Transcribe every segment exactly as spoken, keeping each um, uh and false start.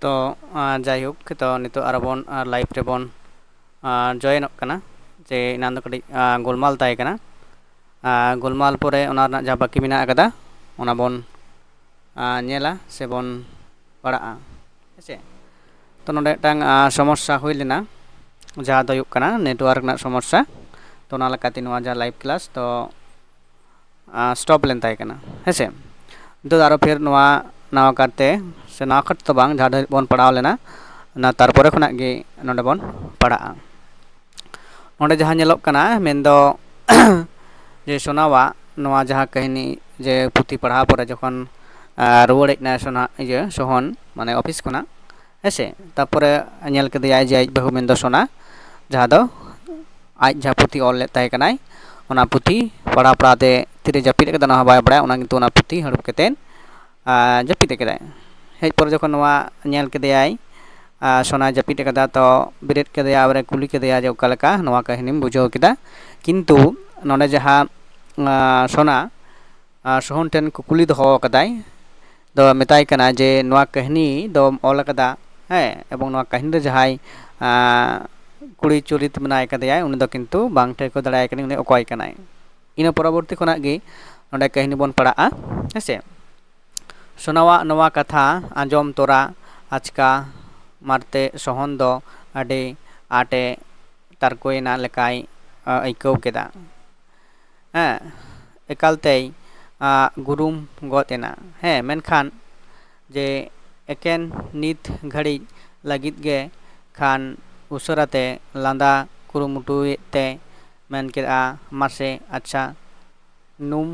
ᱛᱚ ᱡᱟᱭᱦᱳᱠ, ᱛᱚ ᱱᱤᱛᱚᱜ ᱟᱨᱚ ᱵᱚᱱ ᱞᱟᱭᱤᱵᱷ ᱨᱮᱵᱚᱱ ᱡᱚᱭᱮᱱᱚᱜ ᱠᱟᱱᱟ᱾ ᱡᱮ ᱮᱱᱟᱱ ᱫᱚ ᱠᱟᱹᱴᱤᱡ ᱜᱳᱞᱢᱟᱞ ᱛᱟᱦᱮᱸ ᱠᱟᱱᱟ᱾ ᱜᱳᱞᱢᱟᱞ ᱯᱚᱨᱮ ᱚᱱᱟ ᱨᱮᱱᱟᱜ ᱡᱟᱦᱟᱸ ᱵᱟᱹᱠᱤ ᱢᱮᱱᱟᱜ ᱟᱠᱟᱫᱟ, ᱚᱱᱟ ᱵᱚᱱ ᱧᱮᱞᱟ ᱥᱮ ᱵᱚᱱ ᱯᱟᱲᱦᱟᱜᱼᱟ᱾ ᱦᱮᱸᱥᱮ? ᱛᱚ ᱱᱚᱰᱮ ᱢᱤᱫᱴᱟᱝ ᱥᱚᱢᱚᱥᱥᱟ ᱦᱩᱭ ᱞᱮᱱᱟ, ᱡᱟᱦᱟᱸ ᱫᱚ ᱦᱩᱭᱩᱜ ᱠᱟᱱᱟ ᱱᱮᱴᱣᱟᱨᱠ ᱨᱮᱱᱟᱜ ᱥᱚᱢᱚᱥᱥᱟ᱾ ᱛᱚ ᱚᱱᱟ ᱞᱮᱠᱟᱛᱮ ᱱᱚᱣᱟ ᱡᱟᱦᱟᱸ ᱞᱟᱭᱤᱵᱷ ᱠᱞᱟᱥ ᱫᱚ ᱥᱴᱚᱯ ᱞᱮᱱ ᱛᱟᱦᱮᱸ ᱠᱟᱱᱟ᱾ ᱦᱮᱸᱥᱮ? ᱱᱤᱛᱚᱜ ᱫᱚ ᱟᱨᱚ ᱯᱷᱮᱨ ᱱᱚᱣᱟ ᱱᱟᱣᱟ ᱠᱟᱨᱛᱮ, ᱥᱮ ᱱᱟᱣᱟ ᱠᱟᱨᱛᱮ ᱫᱚ ᱵᱟᱝ, ᱡᱟᱦᱟᱸ ᱫᱷᱟᱹᱵᱤᱡ ᱵᱚᱱ ᱯᱟᱲᱦᱟᱣ ᱞᱮᱱᱟ, ᱚᱱᱟ ᱛᱟᱨᱯᱚᱨᱮ ᱠᱷᱚᱱᱟᱜ ᱜᱮ ᱱᱚᱰᱮ ᱵᱚᱱ ᱯᱟᱲᱦᱟᱜᱼᱟ᱾ ᱱᱚᱰᱮ ᱡᱟᱦᱟᱸ ᱧᱮᱞᱚᱜ ᱠᱟᱱᱟ, ᱢᱮᱱᱫᱚ ᱡᱮ ᱥᱳᱱᱟᱣᱟᱜ ᱱᱚᱣᱟ ᱡᱟᱦᱟᱸ ᱠᱟᱹᱦᱱᱤ, ᱡᱮ ᱯᱩᱛᱷᱤ ᱯᱟᱲᱦᱟᱣ ᱯᱚᱨᱮ ᱡᱚᱠᱷᱚᱱ ᱨᱩᱣᱟᱹᱲ ᱦᱮᱡ ᱮᱱᱟᱭ ᱥᱳᱱᱟ, ᱤᱭᱟᱹ ᱥᱳᱦᱚᱱ, ᱢᱟᱱᱮ ᱚᱯᱷᱤᱥ ᱠᱷᱚᱱᱟᱜ, ᱦᱮᱸᱥᱮ? ᱛᱟᱨᱯᱚᱨᱮ ᱧᱮᱞ ᱠᱮᱫᱮᱭᱟᱭ ᱡᱮ ᱟᱡ ᱵᱟᱹᱦᱩ, ᱢᱮᱱᱫᱚ ᱥᱳᱱᱟ, ᱡᱟᱦᱟᱸ ᱫᱚ ᱟᱡ ᱡᱟᱦᱟᱸ ᱯᱩᱛᱷᱤ ᱚᱞ ᱞᱮᱫ ᱛᱟᱦᱮᱸ ᱠᱟᱱᱟᱭ, ᱚᱱᱟ ᱯᱩᱛᱷᱤ ᱯᱟᱲᱦᱟᱣ ᱯᱟᱲᱦᱟᱣ ᱛᱮ ᱛᱤᱨᱮ ᱡᱟᱹᱯᱤᱫ ᱟᱠᱟᱫᱟ, ᱚᱱᱟ ᱦᱚᱸ ᱵᱟᱭ ᱵᱟᱲᱟᱭᱟ᱾ ᱚᱱᱟ ᱠᱤᱱᱛᱩ ᱚᱱᱟ ᱯᱩᱛᱷᱤ ᱦᱟᱹᱲᱩᱵ ᱠᱟᱛᱮᱫ ᱡᱟᱹᱯᱤᱫ ᱟᱠᱟᱫᱟᱭ᱾ ᱦᱮᱡ ᱯᱚᱨᱮ ᱡᱚᱠᱷᱚᱱ ᱱᱚᱣᱟ ᱧᱮᱞ ᱠᱮᱫᱮᱭᱟᱭ, ᱥᱳᱱᱟᱭ ᱡᱟᱹᱯᱤᱫ ᱟᱠᱟᱫᱟ, ᱛᱚ ᱵᱮᱨᱮᱫ ᱠᱮᱫᱮᱭᱟ, ᱟᱵᱟᱨᱮ ᱠᱩᱞᱤ ᱠᱮᱫᱮᱭᱟ ᱡᱮ ᱚᱠᱟ ᱞᱮᱠᱟ ᱱᱚᱣᱟ ᱠᱟᱹᱦᱱᱤᱢ ᱵᱩᱡᱷᱟᱹᱣ ᱠᱮᱫᱟ᱾ ᱠᱤᱱᱛᱩ ᱱᱚᱰᱮ ᱡᱟᱦᱟᱸ ᱥᱳᱱᱟ ᱥᱳᱦᱚᱱ ᱴᱷᱮᱱ ᱠᱩᱠᱞᱤ ᱫᱚᱦᱚ ᱟᱠᱟᱫᱟᱭ, ᱫᱚ ᱢᱮᱛᱟᱭ ᱠᱟᱱᱟ ᱡᱮ ᱱᱚᱣᱟ ᱠᱟᱹᱦᱱᱤ ᱫᱚᱢ ᱚᱞ ᱟᱠᱟᱫᱟ, ᱦᱮᱸ, ᱮᱵᱚᱝ ᱱᱚᱣᱟ ᱠᱟᱹᱦᱱᱤ ᱨᱮ ᱡᱟᱦᱟᱸᱭ ᱠᱩᱲᱤ ᱪᱚᱨᱤᱛ ᱢᱮᱱᱟᱭ ᱠᱟᱫᱮᱭᱟᱭ, ᱩᱱᱤ ᱫᱚ ᱠᱤᱱᱛᱩ ᱵᱟᱝ ᱴᱷᱟᱹᱣᱠᱟᱹ ᱫᱟᱲᱮᱭᱟᱭ ᱠᱟᱱᱟᱭ, ᱩᱱᱤ ᱚᱠᱚᱭ ᱠᱟᱱᱟᱭ᱾ ᱤᱱᱟᱹ ᱯᱚᱨᱚᱵᱚᱨᱛᱤ ᱠᱷᱚᱱᱟᱜ ᱜᱮ ᱱᱚᱰᱮ ᱠᱟᱹᱦᱱᱤ ᱵᱚᱱ ᱯᱟᱲᱦᱟᱜᱼᱟ, ᱦᱮᱸᱥᱮ? ᱥᱳᱱᱟᱣᱟᱜ ᱱᱚᱣᱟ ᱠᱟᱛᱷᱟ ᱟᱸᱡᱚᱢ ᱛᱚᱨᱟ ᱟᱪᱠᱟ ᱢᱟᱨᱛᱮ ᱥᱳᱦᱚᱱ ᱫᱚ ᱟᱹᱰᱤ ᱟᱸᱴᱮ ᱛᱟᱨᱠᱳᱭᱮᱱᱟ ᱞᱮᱠᱟᱭ ᱟᱹᱭᱠᱟᱹᱣ ᱠᱮᱫᱟ᱾ ᱦᱮᱸ, ᱮᱠᱟᱞᱛᱮᱭ ᱜᱩᱨᱩᱢ ᱜᱚᱫ ᱮᱱᱟ᱾ ᱦᱮᱸ, ᱢᱮᱱᱠᱷᱟᱱ ᱡᱮ ᱮᱠᱮᱱ ᱱᱤᱛ ᱜᱷᱟᱹᱲᱤᱡ ᱞᱟᱹᱜᱤᱫ ᱜᱮ ᱠᱷᱟᱱ ᱩᱥᱟᱹᱨᱟᱛᱮ ᱞᱟᱸᱫᱟ ᱠᱩᱨᱩᱢᱩᱴᱩᱭᱮᱫ ᱛᱮ ᱢᱮᱱ ᱠᱮᱫᱼᱟ, ᱢᱟᱥᱮ ᱟᱪᱪᱷᱟ, ᱱᱩᱢ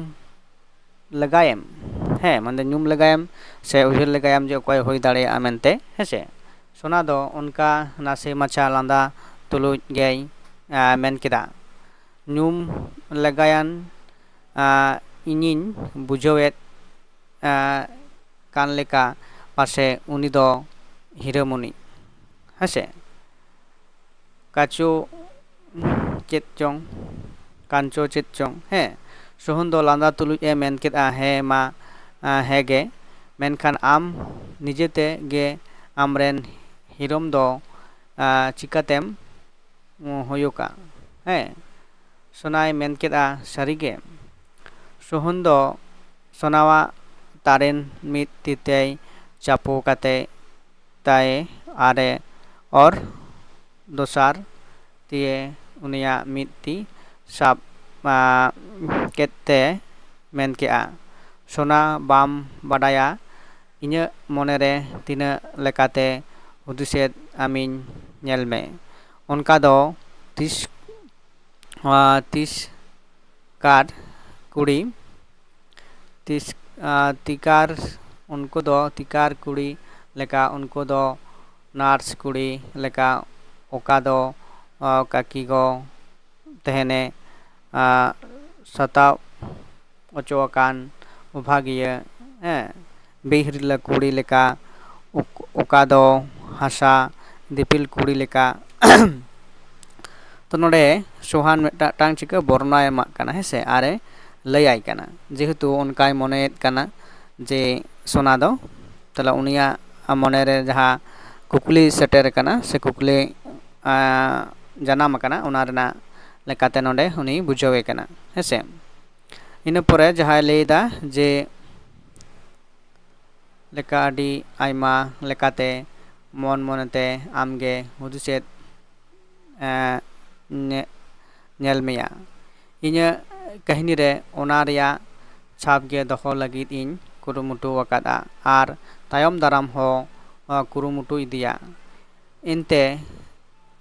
ᱞᱮᱜᱟᱭᱮᱢ, ᱦᱮᱸ, ᱢᱟᱱᱮ ᱧᱩᱢ ᱞᱮᱜᱟᱭᱮᱢ ᱥᱮ ᱩᱭᱦᱟᱹᱨ ᱞᱮᱜᱟᱭᱟᱢ ᱡᱮ ᱚᱠᱚᱭ ᱦᱩᱭ ᱫᱟᱲᱮᱭᱟᱜᱼᱟ ᱢᱮᱱᱛᱮ, ᱦᱮᱸᱥᱮ? ᱥᱳᱱᱟ ᱫᱚ ᱚᱱᱠᱟ ᱱᱟᱥᱮ ᱢᱟᱪᱷᱟ ᱞᱟᱸᱫᱟ ᱛᱩᱞᱩᱡ ᱜᱮᱭ ᱢᱮᱱ ᱠᱮᱫᱟ, ᱧᱩᱢ ᱞᱮᱜᱟᱭᱟᱱ ᱤᱧᱤᱧ ᱵᱩᱡᱷᱟᱹᱣᱮᱫ ᱠᱟᱱ ᱞᱮᱠᱟ, ᱯᱟᱥᱮ ᱩᱱᱤ ᱫᱚ ᱦᱤᱨᱟᱹᱢᱩᱱᱤ, ᱦᱮᱸᱥᱮ? ᱠᱟᱪᱚ ᱪᱮᱫ ᱪᱚᱝ, ᱠᱟᱧᱪᱚ ᱪᱮᱫ ᱪᱚᱝ, ᱦᱮᱸ᱾ ᱥᱳᱦᱚᱱ ᱫᱚ ᱞᱟᱸᱫᱟ ᱛᱩᱞᱩᱡ ᱮ ᱢᱮᱱ ᱠᱮᱫᱼᱟ, ᱦᱮᱸ ᱢᱟ, ᱦᱮᱸ ᱜᱮ, ᱢᱮᱱᱠᱷᱟᱱ ᱟᱢ ᱱᱤᱡᱮᱛᱮ ᱜᱮ ᱟᱢᱨᱮᱱ ᱦᱤᱨᱚᱢ ᱫᱚ ᱟᱨ ᱪᱤᱠᱟᱹᱛᱮᱢ ᱦᱩᱭᱩᱜᱼᱟ? ᱦᱮᱸ, ᱥᱳᱱᱟᱭ ᱢᱮᱱ ᱠᱮᱫᱼᱟ, ᱥᱟᱹᱨᱤᱜᱮ᱾ ᱥᱳᱦᱚᱱ ᱫᱚ ᱥᱳᱱᱟᱣᱟᱜ ᱛᱟᱨᱮᱱ ᱢᱤᱫ ᱛᱤ ᱛᱮᱭ ᱪᱟᱯᱚ ᱠᱟᱛᱮ ᱛᱟᱭ ᱟᱨᱮ ᱚᱨ ᱫᱚᱥᱟᱨ ᱛᱤᱭᱮ ᱩᱱᱤᱭᱟᱜ ᱢᱤᱫ ᱛᱤ ᱥᱟᱵ ᱠᱮᱫ ᱛᱮ ᱢᱮᱱ ᱠᱮᱫᱼᱟ, ᱥᱳᱱᱟ, ᱵᱟᱢ ᱵᱟᱰᱟᱭᱟ, ᱤᱧᱟᱹᱜ ᱢᱚᱱᱮᱨᱮ ᱛᱤᱱᱟᱹᱜ ᱞᱮᱠᱟᱛᱮ ᱦᱩᱫᱤᱥᱮᱫ ᱟᱢᱤᱧ ᱧᱮᱞ ᱢᱮ᱾ ᱚᱱᱠᱟ ᱫᱚ ᱛᱤᱥ ᱛᱤᱥ ᱠᱟᱨ ᱠᱩᱲᱤ ᱛᱤᱥ ᱛᱤᱠᱟᱨ ᱩᱱᱠᱩ ᱫᱚ ᱛᱤᱠᱟᱨ ᱠᱩᱲᱤ ᱞᱮᱠᱟ, ᱩᱱᱠᱩ ᱫᱚ ᱱᱟᱨᱥ ᱠᱩᱲᱤ ᱞᱮᱠᱟ, ᱚᱠᱟ ᱫᱚ ᱠᱟᱹᱠᱤ ᱜᱚ ᱛᱟᱦᱮᱱᱮ ᱥᱟᱛᱟᱣ ᱚᱪᱚ ᱟᱠᱟᱱ ᱚᱵᱷᱟᱜᱤᱭᱟᱹ, ᱦᱮᱸ, ᱵᱤᱦᱤᱨᱞᱟᱹ ᱠᱩᱲᱤ ᱞᱮᱠᱟ, ᱚᱠᱟ ᱫᱚ ᱦᱟᱥᱟ ᱫᱤᱯᱤᱞ ᱠᱩᱲᱤ ᱞᱮᱠᱟ᱾ ᱛᱚ ᱱᱚᱰᱮ ᱥᱳᱦᱟᱱ ᱢᱤᱫᱴᱟᱝ ᱪᱤᱠᱟᱹ ᱵᱚᱨᱱᱚᱱᱟᱭ ᱮᱢᱟᱜ ᱠᱟᱱᱟ, ᱦᱮᱸ ᱥᱮ, ᱟᱨᱮ ᱞᱟᱹᱭᱟᱭ ᱠᱟᱱᱟ᱾ ᱡᱮᱦᱮᱛᱩ ᱚᱱᱠᱟᱭ ᱢᱚᱱᱮᱭᱮᱫ ᱠᱟᱱᱟ ᱡᱮ ᱥᱳᱱᱟ ᱫᱚ, ᱛᱟᱦᱚᱞᱮ ᱩᱱᱤᱭᱟᱜ ᱢᱚᱱᱮᱨᱮ ᱡᱟᱦᱟᱸ ᱠᱩᱠᱞᱤ ᱥᱮᱴᱮᱨ ᱟᱠᱟᱱᱟ ᱥᱮ ᱠᱩᱠᱞᱤ ᱡᱟᱱᱟᱢ ᱟᱠᱟᱱᱟ, ᱚᱱᱟ ᱨᱮᱱᱟᱜ ᱞᱮᱠᱟᱛᱮ ᱱᱚᱰᱮ ᱩᱱᱤ ᱵᱩᱡᱷᱟᱹᱣᱮ ᱠᱟᱱᱟ, ᱦᱮᱸ ᱥᱮ᱾ ᱤᱱᱟᱹ ᱯᱚᱨᱮ ᱡᱟᱦᱟᱸᱭ ᱞᱟᱹᱭᱫᱟ ᱡᱮ ᱞᱮᱠᱟ ᱟᱹᱰᱤ ᱟᱭᱢᱟ ᱞᱮᱠᱟᱛᱮ ᱢᱚᱱ ᱢᱚᱱᱮᱛᱮ ᱟᱢᱜᱮ ᱦᱩᱫᱤᱥᱮᱫ ᱧᱮᱞ ᱢᱮᱭᱟ᱾ ᱤᱧᱟᱹᱜ ᱠᱟᱹᱦᱱᱤ ᱨᱮ ᱚᱱᱟ ᱨᱮᱭᱟᱜ ᱪᱷᱟᱯ ᱜᱮ ᱫᱚᱦᱚ ᱞᱟᱹᱜᱤᱫ ᱤᱧ ᱠᱩᱨᱩᱢᱩᱴᱩ ᱟᱠᱟᱫᱼᱟ ᱟᱨ ᱛᱟᱭᱚᱢ ᱫᱟᱨᱟᱢ ᱦᱚᱸ ᱠᱩᱨᱩᱢᱩᱴᱩ ᱤᱫᱤᱭᱟ᱾ ᱮᱱᱛᱮ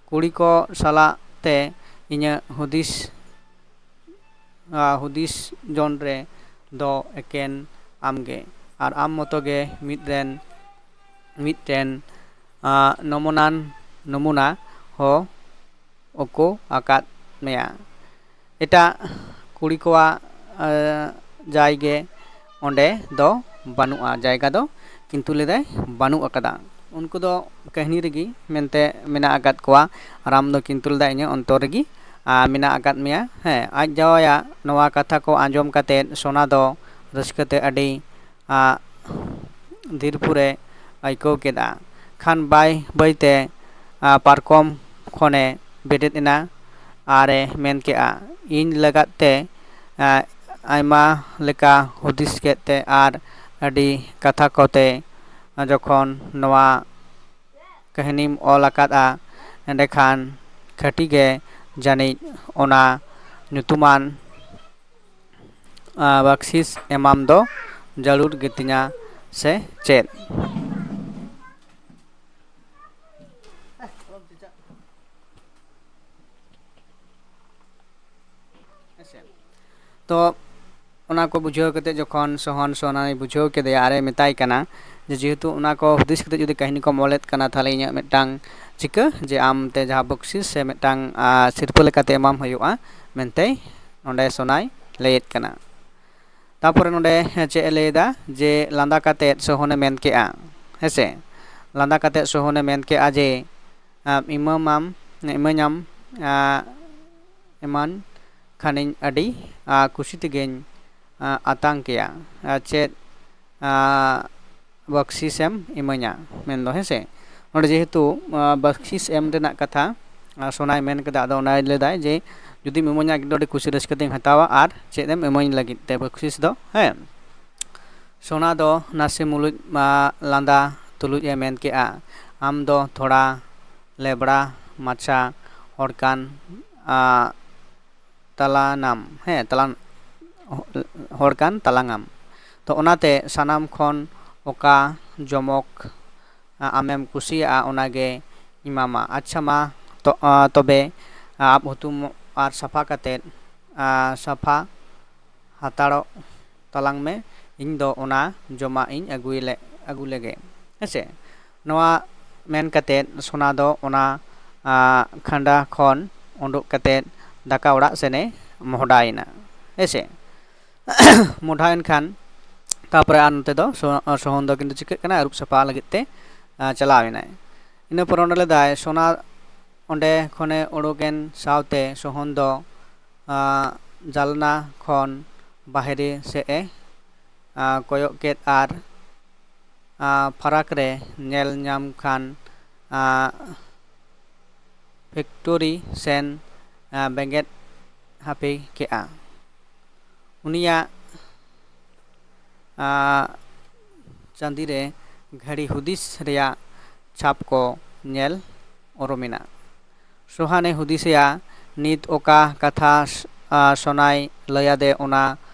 ᱠᱩᱲᱤ ᱠᱚ ᱥᱟᱞᱟᱜ ᱛᱮ ᱤᱧᱟᱹᱜ ᱦᱩᱫᱤᱥ ᱦᱩᱫᱤᱥ ᱡᱚᱱ ᱨᱮ ᱫᱚ ᱮᱠᱮᱱ ᱟᱢᱜᱮ ᱟᱨ ᱟᱢ ᱢᱚᱛᱚ ᱜᱮ ᱢᱤᱫ ᱨᱮᱱ ᱢᱤᱫᱴᱮᱱ ᱱᱚᱢᱩᱱᱟᱱ ᱱᱚᱢᱩᱱᱟ ᱦᱚᱸ ᱩᱠᱩ ᱟᱠᱟᱫ ᱢᱮᱭᱟ᱾ ᱮᱴᱟᱜ ᱠᱩᱲᱤ ᱠᱚᱣᱟᱜ ᱡᱟᱭᱜᱮ ᱚᱸᱰᱮ ᱫᱚ ᱵᱟᱹᱱᱩᱜᱼᱟ, ᱡᱟᱭᱜᱟ ᱫᱚ ᱠᱤᱱᱛᱩ ᱞᱮᱫᱟᱭ ᱵᱟᱹᱱᱩᱜ ᱟᱠᱟᱫᱟ᱾ ᱩᱱᱠᱩ ᱫᱚ ᱠᱟᱹᱦᱱᱤ ᱨᱮᱜᱮ ᱢᱮᱱᱛᱮ ᱢᱮᱱᱟᱜ ᱟᱠᱟᱫ ᱠᱚᱣᱟ ᱟᱨ ᱟᱢ ᱫᱚ ᱠᱤᱱᱛᱩ ᱞᱮᱫᱟ ᱤᱧᱟᱹᱜ ᱚᱱᱛᱚᱨ ᱨᱮᱜᱮ ᱢᱮᱱᱟᱜ ᱟᱠᱟᱫ ᱢᱮᱭᱟ᱾ ᱦᱮᱸ, ᱟᱡ ᱡᱟᱶᱟᱭᱟᱜ ᱱᱚᱣᱟ ᱠᱟᱛᱷᱟ ᱠᱚ ᱟᱸᱡᱚᱢ ᱠᱟᱛᱮ ᱥᱳᱱᱟ ᱫᱚ ᱨᱟᱹᱥᱠᱟᱹ ᱛᱮ ᱟᱹᱰᱤ ᱫᱷᱤᱨᱯᱩᱨᱮ ᱟᱹᱭᱠᱟᱹᱣ ᱠᱮᱫᱟ᱾ ᱠᱷᱟᱱ ᱵᱟᱭ ᱵᱟᱹᱭᱛᱮ ᱯᱟᱨᱠᱚᱢ ᱠᱷᱚᱱᱮ ᱵᱮᱨᱮᱫ ᱮᱱᱟ ᱟᱨᱮ ᱢᱮᱱ ᱠᱮᱜᱼᱟ, ᱤᱧ ᱞᱟᱹᱜᱤᱫ ᱛᱮ ᱟᱭᱢᱟ ᱞᱮᱠᱟ ᱦᱩᱫᱤᱥ ᱠᱮᱫ ᱛᱮ ᱟᱨ ᱟᱹᱰᱤ ᱠᱟᱛᱷᱟ ᱠᱚᱛᱮ ᱡᱚᱠᱷᱚᱱ ᱱᱚᱣᱟ ᱠᱟᱹᱦᱱᱤᱢ ᱚᱞ ᱟᱠᱟᱫᱼᱟ, ᱮᱸᱰᱮᱠᱷᱟᱱ ᱠᱷᱟᱹᱴᱤ ᱜᱮ ᱡᱟᱹᱱᱤᱡ ᱚᱱᱟ ᱧᱩᱛᱩᱢᱟᱱ ᱵᱟᱠᱥᱤᱥ ᱮᱢᱟᱢ ᱫᱚ ᱡᱟᱹᱨᱩᱲ ᱜᱮᱛᱤᱧᱟ ᱥᱮ ᱪᱮᱫ? ᱛᱚ ᱚᱱᱟ ᱠᱚ ᱵᱩᱡᱷᱟᱹᱣ ᱠᱟᱛᱮ ᱡᱚᱠᱷᱚᱱ ᱥᱚᱦᱚᱱ ᱥᱚᱱᱟᱭ ᱵᱩᱡᱷᱟᱹᱣ ᱠᱮᱫᱮᱭᱟ ᱟᱨᱮ ᱢᱮᱛᱟᱭ ᱠᱟᱱᱟ ᱡᱮ ᱡᱮᱦᱮᱛᱩ ᱚᱱᱟ ᱠᱚ ᱦᱩᱫᱤᱥ ᱠᱟᱛᱮ ᱡᱩᱫᱤ ᱠᱟᱹᱦᱱᱤ ᱠᱚᱢ ᱚᱞᱮᱫ ᱠᱟᱱᱟ, ᱛᱟᱦᱚᱞᱮ ᱤᱧᱟᱹᱜ ᱢᱤᱫᱴᱟᱝ ᱪᱤᱠᱟᱹ ᱡᱮ ᱟᱢ ᱛᱮ ᱡᱟᱦᱟᱸ ᱵᱚᱠᱥᱤᱥ ᱥᱮ ᱢᱤᱫᱴᱟᱝ ᱥᱤᱨᱯᱟᱹ ᱞᱮᱠᱟᱛᱮ ᱮᱢᱟᱢ ᱦᱩᱭᱩᱜᱼᱟ ᱢᱮᱱᱛᱮ ᱱᱚᱰᱮ ᱥᱚᱱᱟᱭ ᱞᱟᱹᱭᱮᱫ ᱠᱟᱱᱟ᱾ ᱛᱟᱯᱚᱨᱮ ᱱᱚᱰᱮ ᱪᱮᱫ ᱮ ᱞᱟᱹᱭ ᱮᱫᱟ ᱡᱮ ᱞᱟᱸᱫᱟ ᱠᱟᱛᱮ ᱥᱚᱦᱚᱱᱮ ᱢᱮᱱ ᱠᱮᱜᱼᱟ, ᱦᱮᱸᱥᱮ, ᱞᱟᱸᱫᱟ ᱠᱟᱛᱮ ᱥᱚᱦᱚᱱᱮ ᱢᱮᱱ ᱠᱮᱜᱼᱟ ᱡᱮ ᱮᱢᱟᱢᱟᱢ ᱤᱢᱟᱹᱧᱟᱢ ᱮᱢᱟᱱ ᱠᱷᱟᱱᱤᱧ ᱟᱹᱰᱤ ᱠᱩᱥᱤ ᱛᱮᱜᱮᱧ ᱟᱛᱟᱝ ᱠᱮᱭᱟ᱾ ᱪᱮᱫ ᱵᱟᱠᱥᱤᱥᱮᱢ ᱤᱢᱟᱹᱧᱟ ᱢᱮᱱᱫᱚ, ᱦᱮᱸᱥᱮ᱾ ᱱᱚᱰᱮ ᱡᱮᱦᱮᱛᱩ ᱵᱟᱠᱥᱤᱥ ᱮᱢ ᱨᱮᱱᱟᱜ ᱠᱟᱛᱷᱟ ᱥᱚᱱᱟᱭ ᱢᱮᱱ ᱠᱮᱫᱟ, ᱟᱫᱚ ᱚᱱᱟᱭ ᱞᱟᱹᱭᱫᱟᱭ ᱡᱮ ᱡᱩᱫᱤᱢ ᱤᱢᱟᱹᱧᱟ ᱠᱤᱱᱛᱩ ᱟᱹᱰᱤ ᱠᱩᱥᱤ ᱨᱟᱹᱥᱠᱟᱹ ᱛᱮᱧ ᱦᱟᱛᱟᱣᱟ, ᱟᱨ ᱪᱮᱫ ᱮᱢ ᱤᱢᱟᱹᱧ ᱞᱟᱹᱜᱤᱫ ᱛᱮ ᱵᱟᱠᱥᱤᱥ ᱫᱚ, ᱦᱮᱸ᱾ ᱥᱚᱱᱟ ᱫᱚ ᱱᱟᱥᱮ ᱢᱩᱞᱩᱡ ᱞᱟᱸᱫᱟ ᱛᱩᱞᱩᱡ ᱮ ᱢᱮᱱ ᱠᱮᱜᱼᱟ, ᱟᱢ ᱫᱚ ᱛᱷᱚᱲᱟ ᱞᱮᱵᱲᱟ ᱢᱟᱪᱷᱟ ᱦᱚᱲ ᱠᱟᱱ ᱛᱟᱞᱟᱱᱟᱢ, ᱦᱮᱸ, ᱛᱟᱞᱟᱱ ᱦᱚᱲ ᱠᱟᱱ ᱛᱟᱞᱟᱝᱟᱢ᱾ ᱛᱚ ᱚᱱᱟᱛᱮ ᱥᱟᱱᱟᱢ ᱠᱷᱚᱱ ᱚᱠᱟ ᱡᱚᱢᱚᱠ ᱟᱢᱮᱢ ᱠᱩᱥᱤᱭᱟᱜᱼᱟ ᱚᱱᱟᱜᱮ ᱮᱢᱟᱢᱟ᱾ ᱟᱪᱪᱷᱟ ᱢᱟ ᱛᱚ-, ᱛᱚᱵᱮ ᱟᱵ ᱦᱩᱛᱩᱢ ᱟᱨ ᱥᱟᱯᱷᱟ ᱠᱟᱛᱮᱫ ᱥᱟᱯᱷᱟ ᱦᱟᱛᱟᱲᱚᱜ ᱛᱟᱞᱟᱝ ᱢᱮ, ᱤᱧ ᱫᱚ ᱚᱱᱟ ᱡᱚᱢᱟᱜ ᱤᱧ ᱟᱹᱜᱩᱭ ᱞᱮ-, ᱟᱹᱜᱩ ᱞᱮᱜᱮ, ᱦᱮᱸᱥᱮ᱾ ᱱᱚᱣᱟ ᱢᱮᱱ ᱠᱟᱛᱮᱫ ᱥᱚᱱᱟ ᱫᱚ ᱚᱱᱟ ᱠᱷᱟᱱᱰᱟ ᱠᱷᱚᱱ ᱩᱰᱩᱠ ᱠᱟᱛᱮᱫ ᱫᱟᱠᱟ ᱚᱲᱟᱜ ᱥᱮᱱᱮ ᱢᱚᱦᱰᱟᱭᱮᱱᱟ, ᱦᱮᱸᱥᱮ᱾ ᱢᱚᱦᱰᱟᱭᱮᱱ ᱠᱷᱟᱱ ᱛᱟᱯᱚᱨᱮ ᱟᱨ ᱱᱚᱛᱮ ᱫᱚ ᱥᱚ-, ᱥᱚᱦᱚᱱ ᱫᱚ ᱠᱤᱱᱛᱩ ᱪᱤᱠᱟᱹᱜ ᱠᱟᱱᱟ, ᱟᱹᱨᱩᱵ ᱥᱟᱯᱷᱟ ᱞᱟᱹᱜᱤᱫ ᱛᱮ ᱪᱟᱞᱟᱣ ᱮᱱᱟᱭ᱾ ᱤᱱᱟᱹ ᱯᱚᱨᱮ ᱚᱸᱰᱮ ᱞᱮᱫᱟᱭ ᱥᱚᱱᱟ ᱚᱸᱰᱮ ᱠᱷᱚᱱᱮ ᱩᱰᱩᱠᱮᱱ ᱥᱟᱶᱛᱮ ᱥᱚᱦᱚᱱ ᱫᱚ ᱡᱟᱞᱱᱟ ᱠᱷᱚᱱ ᱵᱟᱦᱨᱮ ᱥᱮᱫ ᱮ ᱠᱚᱭᱚᱜ ᱠᱮᱫ ᱟᱨ ᱟᱸ, ᱯᱷᱟᱨᱟᱠ ᱨᱮ ᱧᱮᱞ ᱧᱟᱢ ᱠᱷᱟᱱ, ᱟᱸ, ᱯᱷᱮᱠᱴᱚᱨᱤ ᱥᱮᱱ, ᱟᱸ, ᱵᱮᱸᱜᱮᱫ ᱦᱟᱹᱯᱤ ᱠᱮᱜᱼᱟ᱾ ᱩᱱᱤᱭᱟᱜ, ᱟᱸ, ᱪᱟᱸᱫᱤ ᱨᱮ ᱜᱷᱟᱹᱲᱤ ᱦᱩᱫᱤᱥ ᱨᱮᱭᱟᱜ ᱪᱷᱟᱯ ᱠᱚ ᱧᱮᱞ ᱩᱨᱩᱢᱮᱱᱟ᱾ ᱥᱳᱦᱟᱱᱮ ᱦᱩᱫᱤᱥᱮᱭᱟ, ᱱᱤᱛ ᱚᱠᱟ ᱠᱟᱛᱷᱟ ᱥ-, ᱟᱸ, ᱥᱳᱱᱟᱭ ᱞᱟᱹᱭᱟᱫᱮ, ᱚᱱᱟ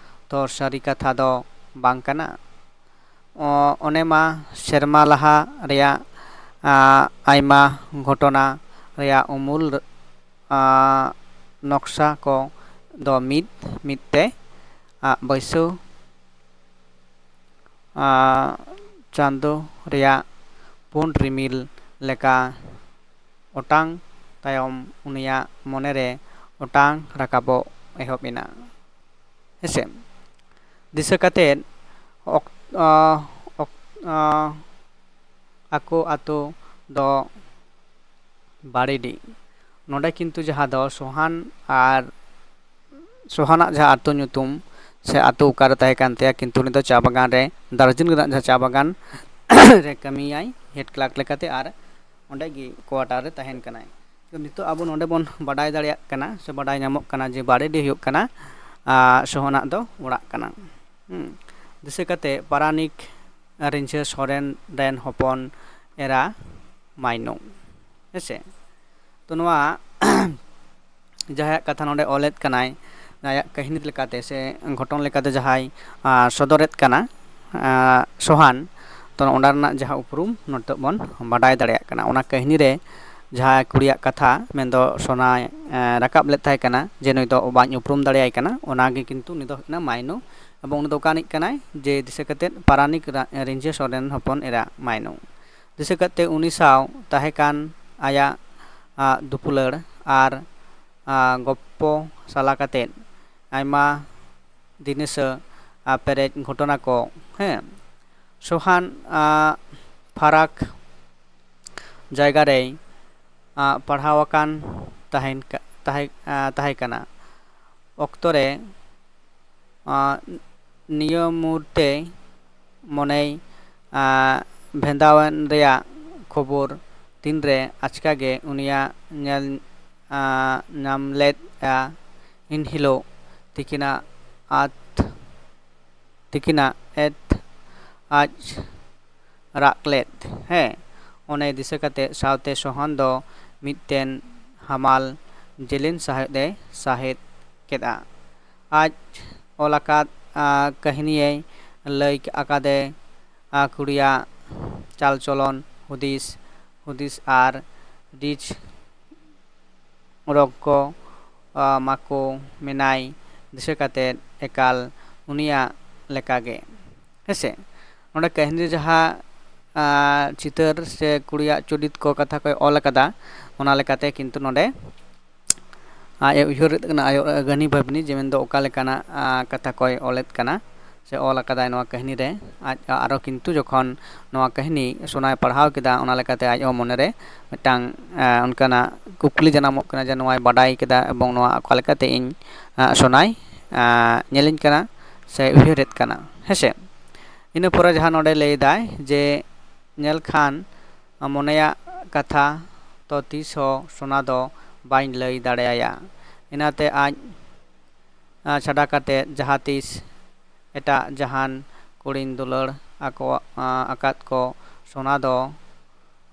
ᱫᱚ ᱥᱟᱹᱨᱤ ᱠᱟᱛᱷᱟ ᱫᱚ ᱵᱟᱝ ᱠᱟᱱᱟ᱾ ᱚ-, ᱚᱱᱮ ᱢᱟ ᱥᱮᱨᱢᱟ ᱞᱟᱦᱟ ᱨᱮᱭᱟᱜ, ᱟᱸ, ᱟᱭᱢᱟ ᱜᱷᱚᱴᱚᱱᱟ ᱨᱮᱭᱟᱜ ᱩᱢᱩᱞ, ᱟᱸ, ᱱᱚᱠᱥᱟ ᱠᱚ ᱫᱚ ᱢᱤᱫ ᱢᱤᱫ ᱛᱮ, ᱟᱸ, ᱵᱟᱹᱭᱥᱟᱹᱣ, ᱟᱸ, ᱪᱟᱸᱫᱚ ᱨᱮᱭᱟᱜ ᱯᱩᱸᱰ ᱨᱤᱢᱤᱞ ᱞᱮᱠᱟ ᱚᱴᱟᱝ ᱛᱟᱭᱚᱢ ᱩᱱᱤᱭᱟᱜ ᱢᱚᱱᱮ ᱨᱮ ᱚᱴᱟᱝ ᱨᱟᱠᱟᱵᱚᱜ ᱮᱦᱚᱵ ᱮᱱᱟ᱾ ᱦᱮᱸᱥᱮ? ᱫᱤᱥᱟᱹ ᱠᱟᱛᱮᱫ ᱚᱠ-, ᱟᱸ, ᱚᱠ-, ᱟᱸ, ᱟᱠᱚ ᱟᱛᱳ ᱫᱚ ᱵᱟᱲᱮᱰᱤ᱾ ᱱᱚᱰᱮ ᱠᱤᱱᱛᱩ ᱡᱟᱦᱟᱸ ᱫᱚ ᱥᱳᱦᱟᱱ ᱟᱨ ᱥᱳᱦᱟᱱᱟᱜ ᱡᱟᱦᱟᱸ ᱟᱛᱳ ᱧᱩᱛᱩᱢ ᱥᱮ ᱟᱛᱳ ᱚᱠᱟᱨᱮ ᱛᱟᱦᱮᱸ ᱠᱟᱱ ᱛᱟᱭᱟ, ᱠᱤᱱᱛᱩ ᱩᱱᱤ ᱫᱚ ᱪᱟ ᱵᱟᱜᱟᱱ ᱨᱮ, ᱫᱟᱨᱡᱤᱞᱤᱝ ᱨᱮᱱᱟᱜ ᱡᱟᱦᱟᱸ ᱪᱟ ᱵᱟᱜᱟᱱ ᱨᱮ ᱠᱟᱹᱢᱤᱭᱟᱭ head clerk ᱞᱮᱠᱟᱛᱮ, ᱟᱨ ᱚᱸᱰᱮ ᱜᱮ quarter ᱨᱮ ᱛᱟᱦᱮᱱ ᱠᱟᱱᱟᱭ᱾ ᱛᱚ ᱱᱤᱛᱚᱜ ᱟᱵᱚ ᱱᱚᱰᱮ ᱵᱚᱱ ᱵᱟᱰᱟᱭ ᱫᱟᱲᱮᱭᱟᱜ ᱠᱟᱱᱟ ᱥᱮ ᱵᱟᱰᱟᱭ ᱧᱟᱢᱚᱜ ᱠᱟᱱᱟ ᱡᱮ ᱵᱟᱲᱮᱰᱤ ᱦᱩᱭᱩᱜ ᱠᱟᱱᱟ, ᱟᱸ, ᱥᱳᱦᱟᱱᱟᱜ ᱫᱚ ᱚᱲᱟᱜ ᱠᱟᱱᱟ᱾ ᱦᱩᱸ᱾ ᱫᱤᱥᱟᱹ ᱠᱟᱛᱮ ᱯᱟᱨᱟᱱᱤᱠ ᱨᱤᱸᱡᱷᱟᱹ ᱥᱚᱨᱮᱱ ᱨᱮᱱ ᱦᱚᱯᱚᱱ ᱮᱨᱟ ᱢᱟᱭᱱᱩ᱾ ᱦᱮᱸᱥᱮ? ᱛᱚ ᱱᱚᱣᱟ ᱡᱟᱦᱟᱸᱭᱟᱜ ᱠᱟᱛᱷᱟ ᱱᱚᱰᱮ ᱚᱞᱮᱫ ᱠᱟᱱᱟᱭ, ᱟᱭᱟᱜ ᱠᱟᱹᱦᱱᱤ ᱞᱮᱠᱟᱛᱮ ᱥᱮ ᱜᱷᱚᱴᱚᱱ ᱞᱮᱠᱟᱛᱮ ᱡᱟᱦᱟᱸᱭ, ᱟᱸ, ᱥᱚᱫᱚᱨᱮᱫ ᱠᱟᱱᱟ, ᱟᱸ, ᱥᱳᱦᱟᱱ, ᱛᱚ ᱚᱱᱟ ᱨᱮᱱᱟᱜ ᱡᱟᱦᱟᱸ ᱩᱯᱨᱩᱢ ᱱᱤᱛᱚᱜ ᱵᱚᱱ ᱵᱟᱰᱟᱭ ᱫᱟᱲᱮᱭᱟᱜ ᱠᱟᱱᱟ᱾ ᱚᱱᱟ ᱠᱟᱹᱦᱱᱤ ᱨᱮ ᱡᱟᱦᱟᱸ ᱠᱩᱲᱤᱭᱟᱜ ᱠᱟᱛᱷᱟ ᱢᱮᱱᱫᱚ ᱥᱳᱱᱟᱭ, ᱮᱸ, ᱨᱟᱠᱟᱵ ᱞᱮᱫ ᱛᱟᱦᱮᱸ ᱠᱟᱱᱟ ᱡᱮ ᱱᱩᱭ ᱫᱚ ᱵᱟᱹᱧ ᱩᱯᱨᱩᱢ ᱫᱟᱲᱮᱭᱟᱭ ᱠᱟᱱᱟ, ᱚᱱᱟᱜᱮ ᱠᱤᱱᱛᱩ ᱩᱱᱤ ᱫᱚ ᱦᱩᱭᱩᱜ ᱠᱟᱱᱟ ᱢᱟᱭᱱᱩ᱾ ᱮᱵᱚᱝ ᱩᱱᱤ ᱫᱚ ᱚᱠᱟ ᱨᱤᱱᱤᱡ ᱠᱟᱱᱟᱭ? ᱡᱮ ᱫᱤᱥᱟᱹ ᱠᱟᱛᱮᱫ ᱯᱟᱨᱟᱱᱤᱠ ᱨᱟ-, ᱨᱤᱸᱡᱷᱟᱹ ᱥᱚᱨᱮᱱ ᱦᱚᱯᱚᱱ ᱮᱨᱟ ᱢᱟᱭᱱᱩ᱾ ᱫᱤᱥᱟᱹ ᱠᱟᱛᱮ ᱩᱱᱤ ᱥᱟᱶ ᱛᱟᱦᱮᱸ ᱠᱟᱱ ᱟᱭᱟᱜ, ᱟᱜ, ᱫᱩᱯᱩᱞᱟᱹᱲ ᱟᱨ, ᱟᱜ, ᱜᱚᱯᱯᱚ ᱥᱟᱞᱟ ᱠᱟᱛᱮᱫ ᱟᱭᱢᱟ ᱫᱤᱱᱟᱹᱥᱟᱹ, ᱟᱜ, ᱯᱮᱨᱮᱡ ᱜᱷᱚᱴᱚᱱᱟ ᱠᱚ, ᱦᱮᱸ, ᱥᱳᱦᱟᱱ, ᱟᱜ, ᱯᱷᱟᱨᱟᱠ ᱡᱟᱭᱜᱟ ᱨᱮᱭ, ᱟᱜ, ᱯᱟᱲᱦᱟᱣ ᱟᱠᱟᱱ ᱛᱟᱦᱮᱱ ᱠᱟ-, ᱛᱟᱦᱮᱸ, ᱟᱜ, ᱛᱟᱦᱮᱸ ᱠᱟᱱᱟ᱾ ᱚᱠᱛᱚ ᱨᱮ, ᱟᱜ, ᱱᱤᱭᱟᱹ ᱢᱩᱦᱩᱨᱛᱮ ᱢᱚᱱᱮᱭ ᱟᱸ, ᱵᱷᱮᱸᱫᱟᱣᱮᱱ ᱨᱮᱭᱟᱜ ᱠᱷᱚᱵᱚᱨ ᱛᱤᱱᱨᱮ ᱟᱪᱠᱟ ᱜᱮ ᱩᱱᱤᱭᱟᱜ ᱧᱮᱞ, ᱟᱸ, ᱧᱟᱢ ᱞᱮᱫᱼᱟ, ᱮᱱ ᱦᱤᱞᱳᱜ ᱛᱤᱠᱤᱱᱟᱜ ᱟᱛ, ᱛᱤᱠᱤᱱᱟᱜ ᱮᱛ ᱟᱡ ᱨᱟᱜ ᱞᱮᱫ, ᱦᱮᱸ, ᱚᱱᱮ ᱫᱤᱥᱟᱹ ᱠᱟᱛᱮ ᱥᱟᱶᱛᱮ ᱥᱚᱦᱟᱱ ᱫᱚ ᱢᱤᱫᱴᱮᱱ ᱦᱟᱢᱟᱞ ᱡᱮᱞᱮᱧ ᱥᱟᱦᱮᱫ ᱮ ᱥᱟᱦᱮᱫ ᱠᱮᱫᱼᱟ᱾ ᱟᱡ ᱚᱞ ᱟᱠᱟᱫ, ᱟᱸ, ᱠᱟᱹᱦᱱᱤᱭᱮ ᱞᱟᱹᱭ ᱟᱠᱟᱫᱮ, ᱟᱸ, ᱠᱩᱲᱤᱭᱟᱜ ᱪᱟᱞᱪᱚᱞᱚᱱ, ᱦᱩᱫᱤᱥ, ᱦᱩᱫᱤᱥ ᱟᱨ ᱨᱤᱪ ᱨᱚᱠ ᱠᱚ, ᱟᱸ, ᱢᱟᱠᱚ ᱢᱮᱱᱟᱭ ᱫᱤᱥᱟᱹ ᱠᱟᱛᱮ ᱮᱠᱟᱞ ᱩᱱᱤᱭᱟᱜ ᱞᱮᱠᱟᱜᱮ᱾ ᱦᱮᱸᱥᱮ, ᱱᱚᱰᱮ ᱠᱟᱹᱦᱱᱤ ᱨᱮ ᱡᱟᱦᱟᱸ, ᱟᱸ, ᱪᱤᱛᱟᱹᱨ ᱥᱮ ᱠᱩᱲᱤᱭᱟᱜ ᱪᱚᱨᱤᱛ ᱠᱚ ᱠᱟᱛᱷᱟ ᱠᱚᱭ ᱚᱞ ᱟᱠᱟᱫᱟ, ᱚᱱᱟ ᱞᱮᱠᱟᱛᱮ ᱠᱤᱱᱛᱩ ᱱᱚᱰᱮ ᱟᱡ ᱮ ᱩᱭᱦᱟᱹᱨᱮᱫ ᱠᱟᱱᱟ ᱟᱭᱳ ᱜᱟᱹᱱᱤ ᱵᱷᱟᱹᱵᱽᱱᱤ, ᱡᱮ ᱢᱮᱱᱫᱚ ᱚᱠᱟ ᱞᱮᱠᱟᱱᱟᱜ, ᱟᱸ, ᱠᱟᱛᱷᱟ ᱠᱚᱭ ᱚᱞᱮᱫ ᱠᱟᱱᱟ ᱥᱮ ᱚᱞ ᱟᱠᱟᱫᱟᱭ ᱱᱚᱣᱟ ᱠᱟᱹᱦᱱᱤ ᱨᱮ᱾ ᱟᱡ ᱟᱨᱚ ᱠᱤᱱᱛᱩ ᱡᱚᱠᱷᱚᱱ ᱱᱚᱣᱟ ᱠᱟᱹᱦᱱᱤ ᱥᱳᱱᱟᱭ ᱯᱟᱲᱦᱟᱣ ᱠᱮᱫᱟ, ᱚᱱᱟ ᱞᱮᱠᱟᱛᱮ ᱟᱡ ᱦᱚᱸ ᱢᱚᱱᱮᱨᱮ ᱢᱤᱫᱴᱟᱝ, ᱟᱸ, ᱚᱱᱠᱟᱱᱟᱜ ᱠᱩᱠᱞᱤ ᱡᱟᱱᱟᱢᱚᱜ ᱠᱟᱱᱟ ᱡᱮ ᱱᱚᱣᱟᱭ ᱵᱟᱰᱟᱭ ᱠᱮᱫᱟ ᱮᱵᱚᱝ ᱱᱚᱣᱟ ᱚᱠᱟ ᱞᱮᱠᱟᱛᱮ ᱤᱧ, ᱟᱸ, ᱥᱳᱱᱟᱭ, ᱟᱸ, ᱧᱮᱞᱤᱧ ᱠᱟᱱᱟ ᱥᱮ ᱩᱭᱦᱟᱹᱨᱮᱫ ᱠᱟᱱᱟ, ᱦᱮᱸᱥᱮ᱾ ᱤᱱᱟᱹ ᱯᱚᱨᱮ ᱡᱟᱦᱟᱸ ᱱᱚᱰᱮ ᱞᱟᱹᱭᱫᱟᱭ ᱡᱮ ᱧᱮᱞ ᱠᱷᱟᱱ ᱢᱚᱱᱮᱭᱟᱜ ᱠᱟᱛᱷᱟ ᱛᱚ ᱛᱤᱥ ᱦᱚᱸ ᱥᱳᱱᱟ ᱫᱚ ᱵᱟᱹᱧ ᱞᱟᱹᱭ ᱫᱟᱲᱮᱭᱟᱭᱟ᱾ ᱤᱱᱟᱹᱛᱮ ᱟᱡ, ᱟᱸ, ᱪᱷᱟᱰᱟ ᱠᱟᱛᱮ ᱡᱟᱦᱟᱸ ᱛᱤᱥ ᱮᱴᱟᱜ ᱡᱟᱦᱟᱱ ᱠᱩᱲᱤᱧ ᱫᱩᱞᱟᱹᱲ ᱟᱠᱚ, ᱟᱸ, ᱟᱠᱟᱫ ᱠᱚ ᱥᱳᱱᱟ ᱫᱚ,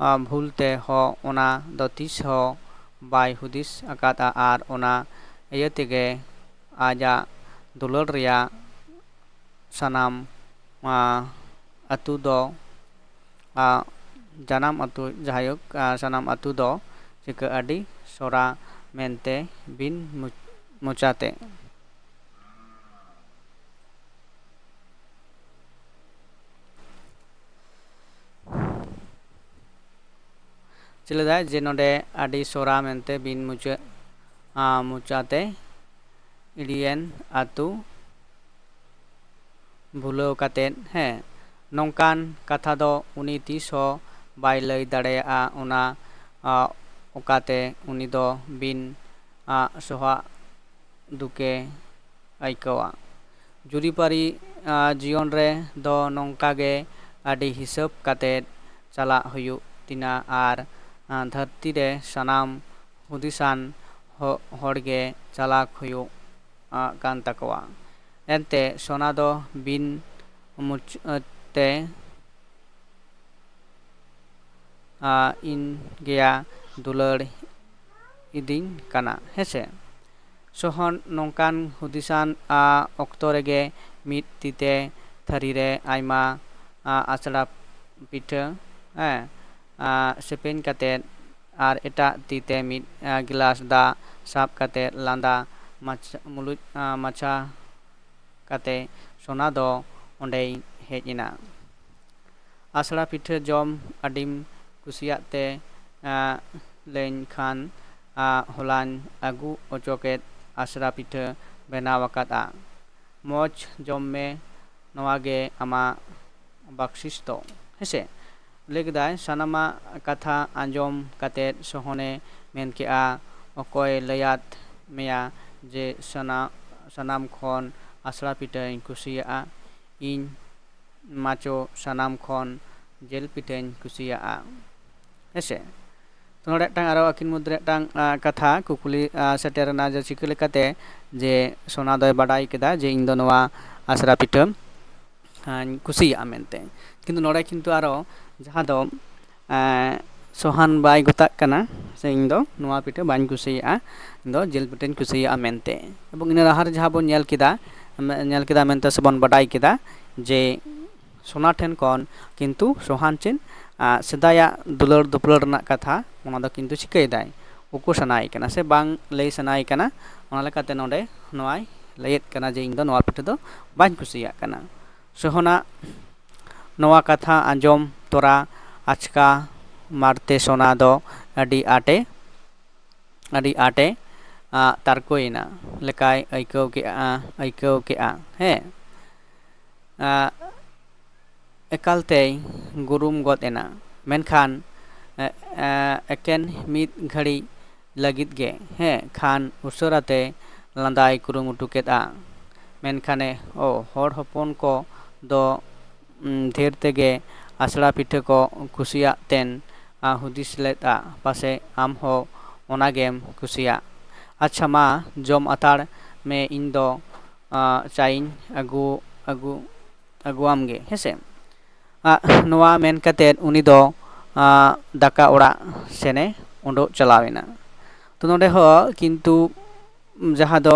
ᱟᱸ, ᱵᱷᱩᱞ ᱛᱮ ᱦᱚᱸ ᱚᱱᱟ ᱫᱚ ᱛᱤᱥ ᱦᱚᱸ ᱵᱟᱭ ᱦᱩᱫᱤᱥ ᱟᱠᱟᱫᱼᱟ ᱟᱨ ᱚᱱᱟ ᱤᱭᱟᱹ ᱛᱮᱜᱮ ᱟᱡᱟᱜ ᱫᱩᱞᱟᱹᱲ ᱨᱮᱭᱟᱜ ᱥᱟᱱᱟᱢ, ᱟᱸ, ᱟᱹᱛᱩ ᱫᱚ, ᱟᱸ, ᱡᱟᱱᱟᱢ ᱟᱹᱛᱩ, ᱡᱟᱭᱦᱳᱠ, ᱟᱸ, ᱥᱟᱱᱟᱢ ᱟᱹᱛᱩ ᱫᱚ ᱪᱤᱠᱟᱹ ᱟᱹᱰᱤ ᱥᱚᱨᱟ ᱢᱮᱱᱛᱮ ᱵᱤᱱ ᱢᱚ-, ᱢᱚᱪᱟᱛᱮ᱾ ᱪᱮᱫ ᱞᱮᱫᱟᱭ ᱡᱮ ᱱᱚᱰᱮ ᱟᱹᱰᱤ ᱥᱚᱨᱟ ᱢᱮᱱᱛᱮ ᱵᱤᱱ ᱢᱩᱪᱟᱹᱫ, ᱟᱸ, ᱢᱚᱪᱟᱛᱮ ᱤᱰᱤᱭᱮᱱ ᱟᱹᱛᱩ ᱵᱷᱩᱞᱟᱹᱣ ᱠᱟᱛᱮᱫ, ᱦᱮᱸ, ᱱᱚᱝᱠᱟᱱ ᱠᱟᱛᱷᱟ ᱫᱚ ᱩᱱᱤ ᱛᱤᱥ ᱦᱚᱸ ᱵᱟᱭ ᱞᱟᱹᱭ ᱫᱟᱲᱮᱭᱟᱜᱼᱟ᱾ ᱚᱱᱟ, ᱟᱸ, ᱚᱠᱟᱛᱮ ᱩᱱᱤ ᱫᱚ ᱵᱤᱱ, ᱟᱸ, ᱥᱚᱦᱟᱜ ᱫᱩᱠᱮ ᱟᱹᱭᱠᱟᱹᱣᱟ᱾ ᱡᱩᱨᱤᱯᱟᱹᱨᱤ, ᱟᱸ, ᱡᱤᱭᱚᱱ ᱨᱮ ᱫᱚ ᱱᱚᱝᱠᱟ ᱜᱮ ᱟᱹᱰᱤ ᱦᱤᱥᱟᱹᱵ ᱠᱟᱛᱮ ᱪᱟᱞᱟᱜ ᱦᱩᱭᱩᱜ ᱛᱤᱧᱟ ᱟᱨ ᱫᱷᱟᱹᱨᱛᱤ ᱨᱮ ᱥᱟᱱᱟᱢ ᱦᱩᱫᱤᱥᱟᱱ ᱦᱚᱲ ᱜᱮ ᱪᱟᱞᱟᱠ ᱦᱩᱭᱩᱜ ᱠᱟᱱ ᱛᱟᱠᱚᱣᱟ᱾ ᱮᱱᱛᱮ ᱥᱚᱱᱟ ᱫᱚ ᱵᱤᱱ ᱢᱩᱪᱟᱹᱫ ᱛᱮ ᱤᱧ ᱜᱮᱭᱟ ᱫᱩᱞᱟᱹᱲ ᱤᱫᱤᱧ ᱠᱟᱱᱟ, ᱦᱮᱸᱥᱮ᱾ ᱥᱚᱦᱚᱱ ᱱᱚᱝᱠᱟᱱ ᱦᱩᱫᱤᱥᱟᱱ ᱚᱠᱛᱚ ᱨᱮᱜᱮ ᱢᱤᱫ ᱛᱤᱛᱮ ᱛᱷᱟᱹᱨᱤ ᱨᱮ ᱟᱭᱢᱟ ᱟᱥᱲᱟ ᱯᱤᱴᱷᱟᱹ, ᱦᱮᱸ, ᱥᱮᱯᱮᱧ ᱠᱟᱛᱮ ᱟᱨ ᱮᱴᱟᱜ ᱛᱤᱛᱮ ᱢᱤᱫ ᱜᱤᱞᱟᱥ ᱫᱟᱜ ᱥᱟᱵ ᱠᱟᱛᱮ ᱞᱟᱸᱫᱟ ᱢᱟᱪᱷᱟ, ᱢᱩᱞᱩᱡ ᱢᱟᱪᱷᱟ ᱠᱟᱛᱮ ᱥᱚᱱᱟ ᱫᱚ ᱚᱸᱰᱮᱭ ᱦᱮᱡ ᱮᱱᱟ᱾ ᱟᱥᱲᱟ ᱯᱤᱴᱷᱟᱹ ᱡᱚᱢ ᱟᱹᱰᱤᱢ ᱠᱩᱥᱤᱭᱟᱜ ᱛᱮ ᱞᱟᱹᱭᱟᱹᱧ ᱠᱷᱟᱱ ᱦᱚᱞᱟᱧ ᱟᱹᱜᱩ ᱚᱪᱚ ᱠᱮᱫ ᱟᱥᱲᱟ ᱯᱤᱴᱷᱟᱹ ᱵᱮᱱᱟᱣ ᱟᱠᱟᱫᱼᱟ᱾ ᱢᱚᱡᱽ ᱡᱚᱢ ᱢᱮ, ᱱᱚᱣᱟ ᱜᱮ ᱟᱢᱟᱜ ᱵᱟᱠᱥᱤᱥ ᱫᱚ, ᱦᱮᱸᱥᱮ᱾ ᱞᱟᱹᱭ ᱠᱮᱫᱟᱭ, ᱥᱟᱱᱟᱢᱟᱜ ᱠᱟᱛᱷᱟ ᱟᱸᱡᱚᱢ ᱠᱟᱛᱮ ᱥᱚᱦᱚᱱᱮ ᱢᱮᱱ ᱠᱮᱜᱼᱟ, ᱚᱠᱚᱭ ᱞᱟᱹᱭᱟᱫ ᱢᱮᱭᱟ ᱡᱮ ᱥᱟᱱᱟ-, ᱥᱟᱱᱟᱢ ᱠᱷᱚᱱ ᱟᱥᱲᱟ ᱯᱤᱴᱷᱟᱹᱧ ᱠᱩᱥᱤᱭᱟᱜᱼᱟ? ᱤᱧ ᱢᱟᱪᱚ ᱥᱟᱱᱟᱢ ᱠᱷᱚᱱ ᱡᱤᱞ ᱯᱤᱴᱷᱟᱹᱧ ᱠᱩᱥᱤᱭᱟᱜᱼᱟ, ᱦᱮᱸᱥᱮ᱾ ᱛᱚ, ᱱᱚᱰᱮ ᱢᱤᱫᱴᱟᱝ ᱟᱨᱚ ᱟᱹᱠᱤᱱ ᱢᱚᱫᱽᱫᱷᱮ ᱨᱮ ᱢᱤᱫᱴᱟᱝ ᱠᱟᱛᱷᱟ ᱠᱩᱠᱞᱤ ᱥᱮᱴᱮᱨ ᱮᱱᱟ ᱡᱮ ᱪᱤᱠᱟᱹ ᱞᱮᱠᱟᱛᱮ ᱡᱮ ᱥᱚᱱᱟ ᱫᱚᱭ ᱵᱟᱰᱟᱭ ᱠᱮᱫᱟ ᱡᱮ ᱤᱧ ᱫᱚ ᱱᱚᱣᱟ ᱟᱥᱲᱟ ᱯᱤᱴᱷᱟᱹᱧ ᱠᱩᱥᱤᱭᱟᱜᱼᱟ ᱢᱮᱱᱛᱮ᱾ ᱠᱤᱱᱛᱩ ᱱᱚᱰᱮ ᱠᱤᱱᱛᱩ ᱟᱨᱚ ᱡᱟᱦᱟᱸ ᱫᱚ ᱥᱚᱦᱟᱱ ᱵᱟᱭ ᱜᱚᱛᱟᱜ ᱠᱟᱱᱟ ᱥᱮ ᱤᱧ ᱫᱚ ᱱᱚᱣᱟ ᱯᱤᱴᱷᱟᱹ ᱵᱟᱹᱧ ᱠᱩᱥᱤᱭᱟᱜᱼᱟ, ᱤᱧ ᱫᱚ ᱡᱤᱞ ᱯᱤᱴᱷᱟᱹᱧ ᱠᱩᱥᱤᱭᱟᱜᱼᱟ ᱢᱮᱱᱛᱮ᱾ ᱮᱵᱚᱝ ᱤᱱᱟᱹ ᱞᱟᱦᱟ ᱨᱮ ᱡᱟᱦᱟᱸ ᱵᱚᱱ ᱧᱮᱞ ᱠᱮᱫᱟ, ᱧᱮᱞ ᱠᱮᱫᱟ ᱢᱮᱱᱛᱮ ᱥᱮᱵᱚᱱ ᱵᱟᱰᱟᱭ ᱠᱮᱫᱟ ᱡᱮ ᱥᱚᱱᱟ ᱴᱷᱮᱱ ᱠᱷᱚᱱ ᱠᱤᱱᱛᱩ ᱥᱚᱦᱟᱱ ᱪᱮᱫ ᱥᱮᱫᱟᱭᱟᱜ ᱫᱩᱞᱟᱹᱲ ᱫᱩᱯᱞᱟᱹᱲ ᱨᱮᱱᱟᱜ ᱠᱟᱛᱷᱟ, ᱚᱱᱟ ᱫᱚ ᱠᱤᱱᱛᱩ ᱪᱤᱠᱟᱹᱭᱮᱫᱟᱭ, ᱩᱠᱩ ᱥᱟᱱᱟᱭᱮ ᱠᱟᱱᱟ ᱥᱮ ᱵᱟᱝ ᱞᱟᱹᱭ ᱥᱟᱱᱟᱭᱮ ᱠᱟᱱᱟ᱾ ᱚᱱᱟ ᱞᱮᱠᱟᱛᱮ ᱱᱚᱰᱮ ᱱᱚᱣᱟᱭ ᱞᱟᱹᱭᱮᱫ ᱠᱟᱱᱟ ᱡᱮ ᱤᱧ ᱫᱚ ᱱᱚᱣᱟ ᱯᱤᱴᱷᱟᱹ ᱫᱚ ᱵᱟᱹᱧ ᱠᱩᱥᱤᱭᱟᱜ ᱠᱟᱱᱟ᱾ ᱥᱚᱦᱚᱱᱟᱜ ᱱᱚᱣᱟ ᱠᱟᱛᱷᱟ ᱟᱸᱡᱚᱢ ᱛᱚᱨᱟ ᱟᱪᱠᱟ ᱢᱟᱨᱛᱮ ᱥᱚᱱᱟ ᱫᱚ ᱟᱹᱰᱤ ᱟᱸᱴᱮ, ᱟᱹᱰᱤ ᱟᱸᱴᱮ ᱛᱟᱨᱠᱚᱭᱮᱱᱟ ᱞᱮᱠᱟᱭ ᱟᱹᱭᱠᱟᱹᱣ ᱠᱮᱜᱼᱟ, ᱟᱹᱭᱠᱟᱹᱣ ᱠᱮᱜᱼᱟ᱾ ᱦᱮᱸ, ᱮᱠᱟᱞᱛᱮᱭ ᱜᱩᱨᱩᱢ ᱜᱚᱫ ᱮᱱᱟ᱾ ᱢᱮᱱᱠᱷᱟᱱ ᱮᱠᱮᱱ ᱢᱤᱫ ᱜᱷᱟᱹᱲᱤᱡ ᱞᱟᱹᱜᱤᱫ ᱜᱮ, ᱦᱮᱸ, ᱠᱷᱟᱱ ᱩᱥᱟᱹᱨᱟᱛᱮ ᱞᱟᱸᱫᱟᱭ ᱠᱩᱨᱩᱢᱩᱴᱩ ᱠᱮᱫᱼᱟ᱾ ᱢᱮᱱᱠᱷᱟᱱᱮ, ᱚ, ᱦᱚᱲ ᱦᱚᱯᱚᱱ ᱠᱚ ᱫᱚ ᱰᱷᱮᱨ ᱛᱮᱜᱮ ᱟᱥᱲᱟ ᱯᱤᱴᱷᱟᱹ ᱠᱚ ᱠᱩᱥᱤᱭᱟᱜ ᱛᱮᱱ ᱦᱩᱫᱤᱥ ᱞᱮᱫᱼᱟ, ᱯᱟᱥᱮ ᱟᱢ ᱦᱚᱸ ᱚᱱᱟ ᱜᱮᱢ ᱠᱩᱥᱤᱭᱟᱜ᱾ ᱟᱪᱪᱷᱟ, ᱢᱟ ᱡᱚᱢ ᱦᱟᱛᱟᱲ ᱢᱮ, ᱤᱧ ᱫᱚ ᱪᱟᱭᱤᱧ ᱟᱹᱜᱩ ᱟᱹᱜᱩ ᱟᱹᱜᱩᱣᱟᱢ ᱜᱮ, ᱦᱮᱸᱥᱮ᱾ ᱱᱚᱣᱟ ᱢᱮᱱ ᱠᱟᱛᱮᱫ ᱩᱱᱤ ᱫᱚ ᱫᱟᱠᱟ ᱚᱲᱟᱜ ᱥᱮᱱᱮ ᱩᱰᱩᱠ ᱪᱟᱞᱟᱣ ᱮᱱᱟ᱾ ᱛᱚ ᱱᱚᱰᱮ ᱦᱚᱸ ᱠᱤᱱᱛᱩ ᱡᱟᱦᱟᱸ ᱫᱚ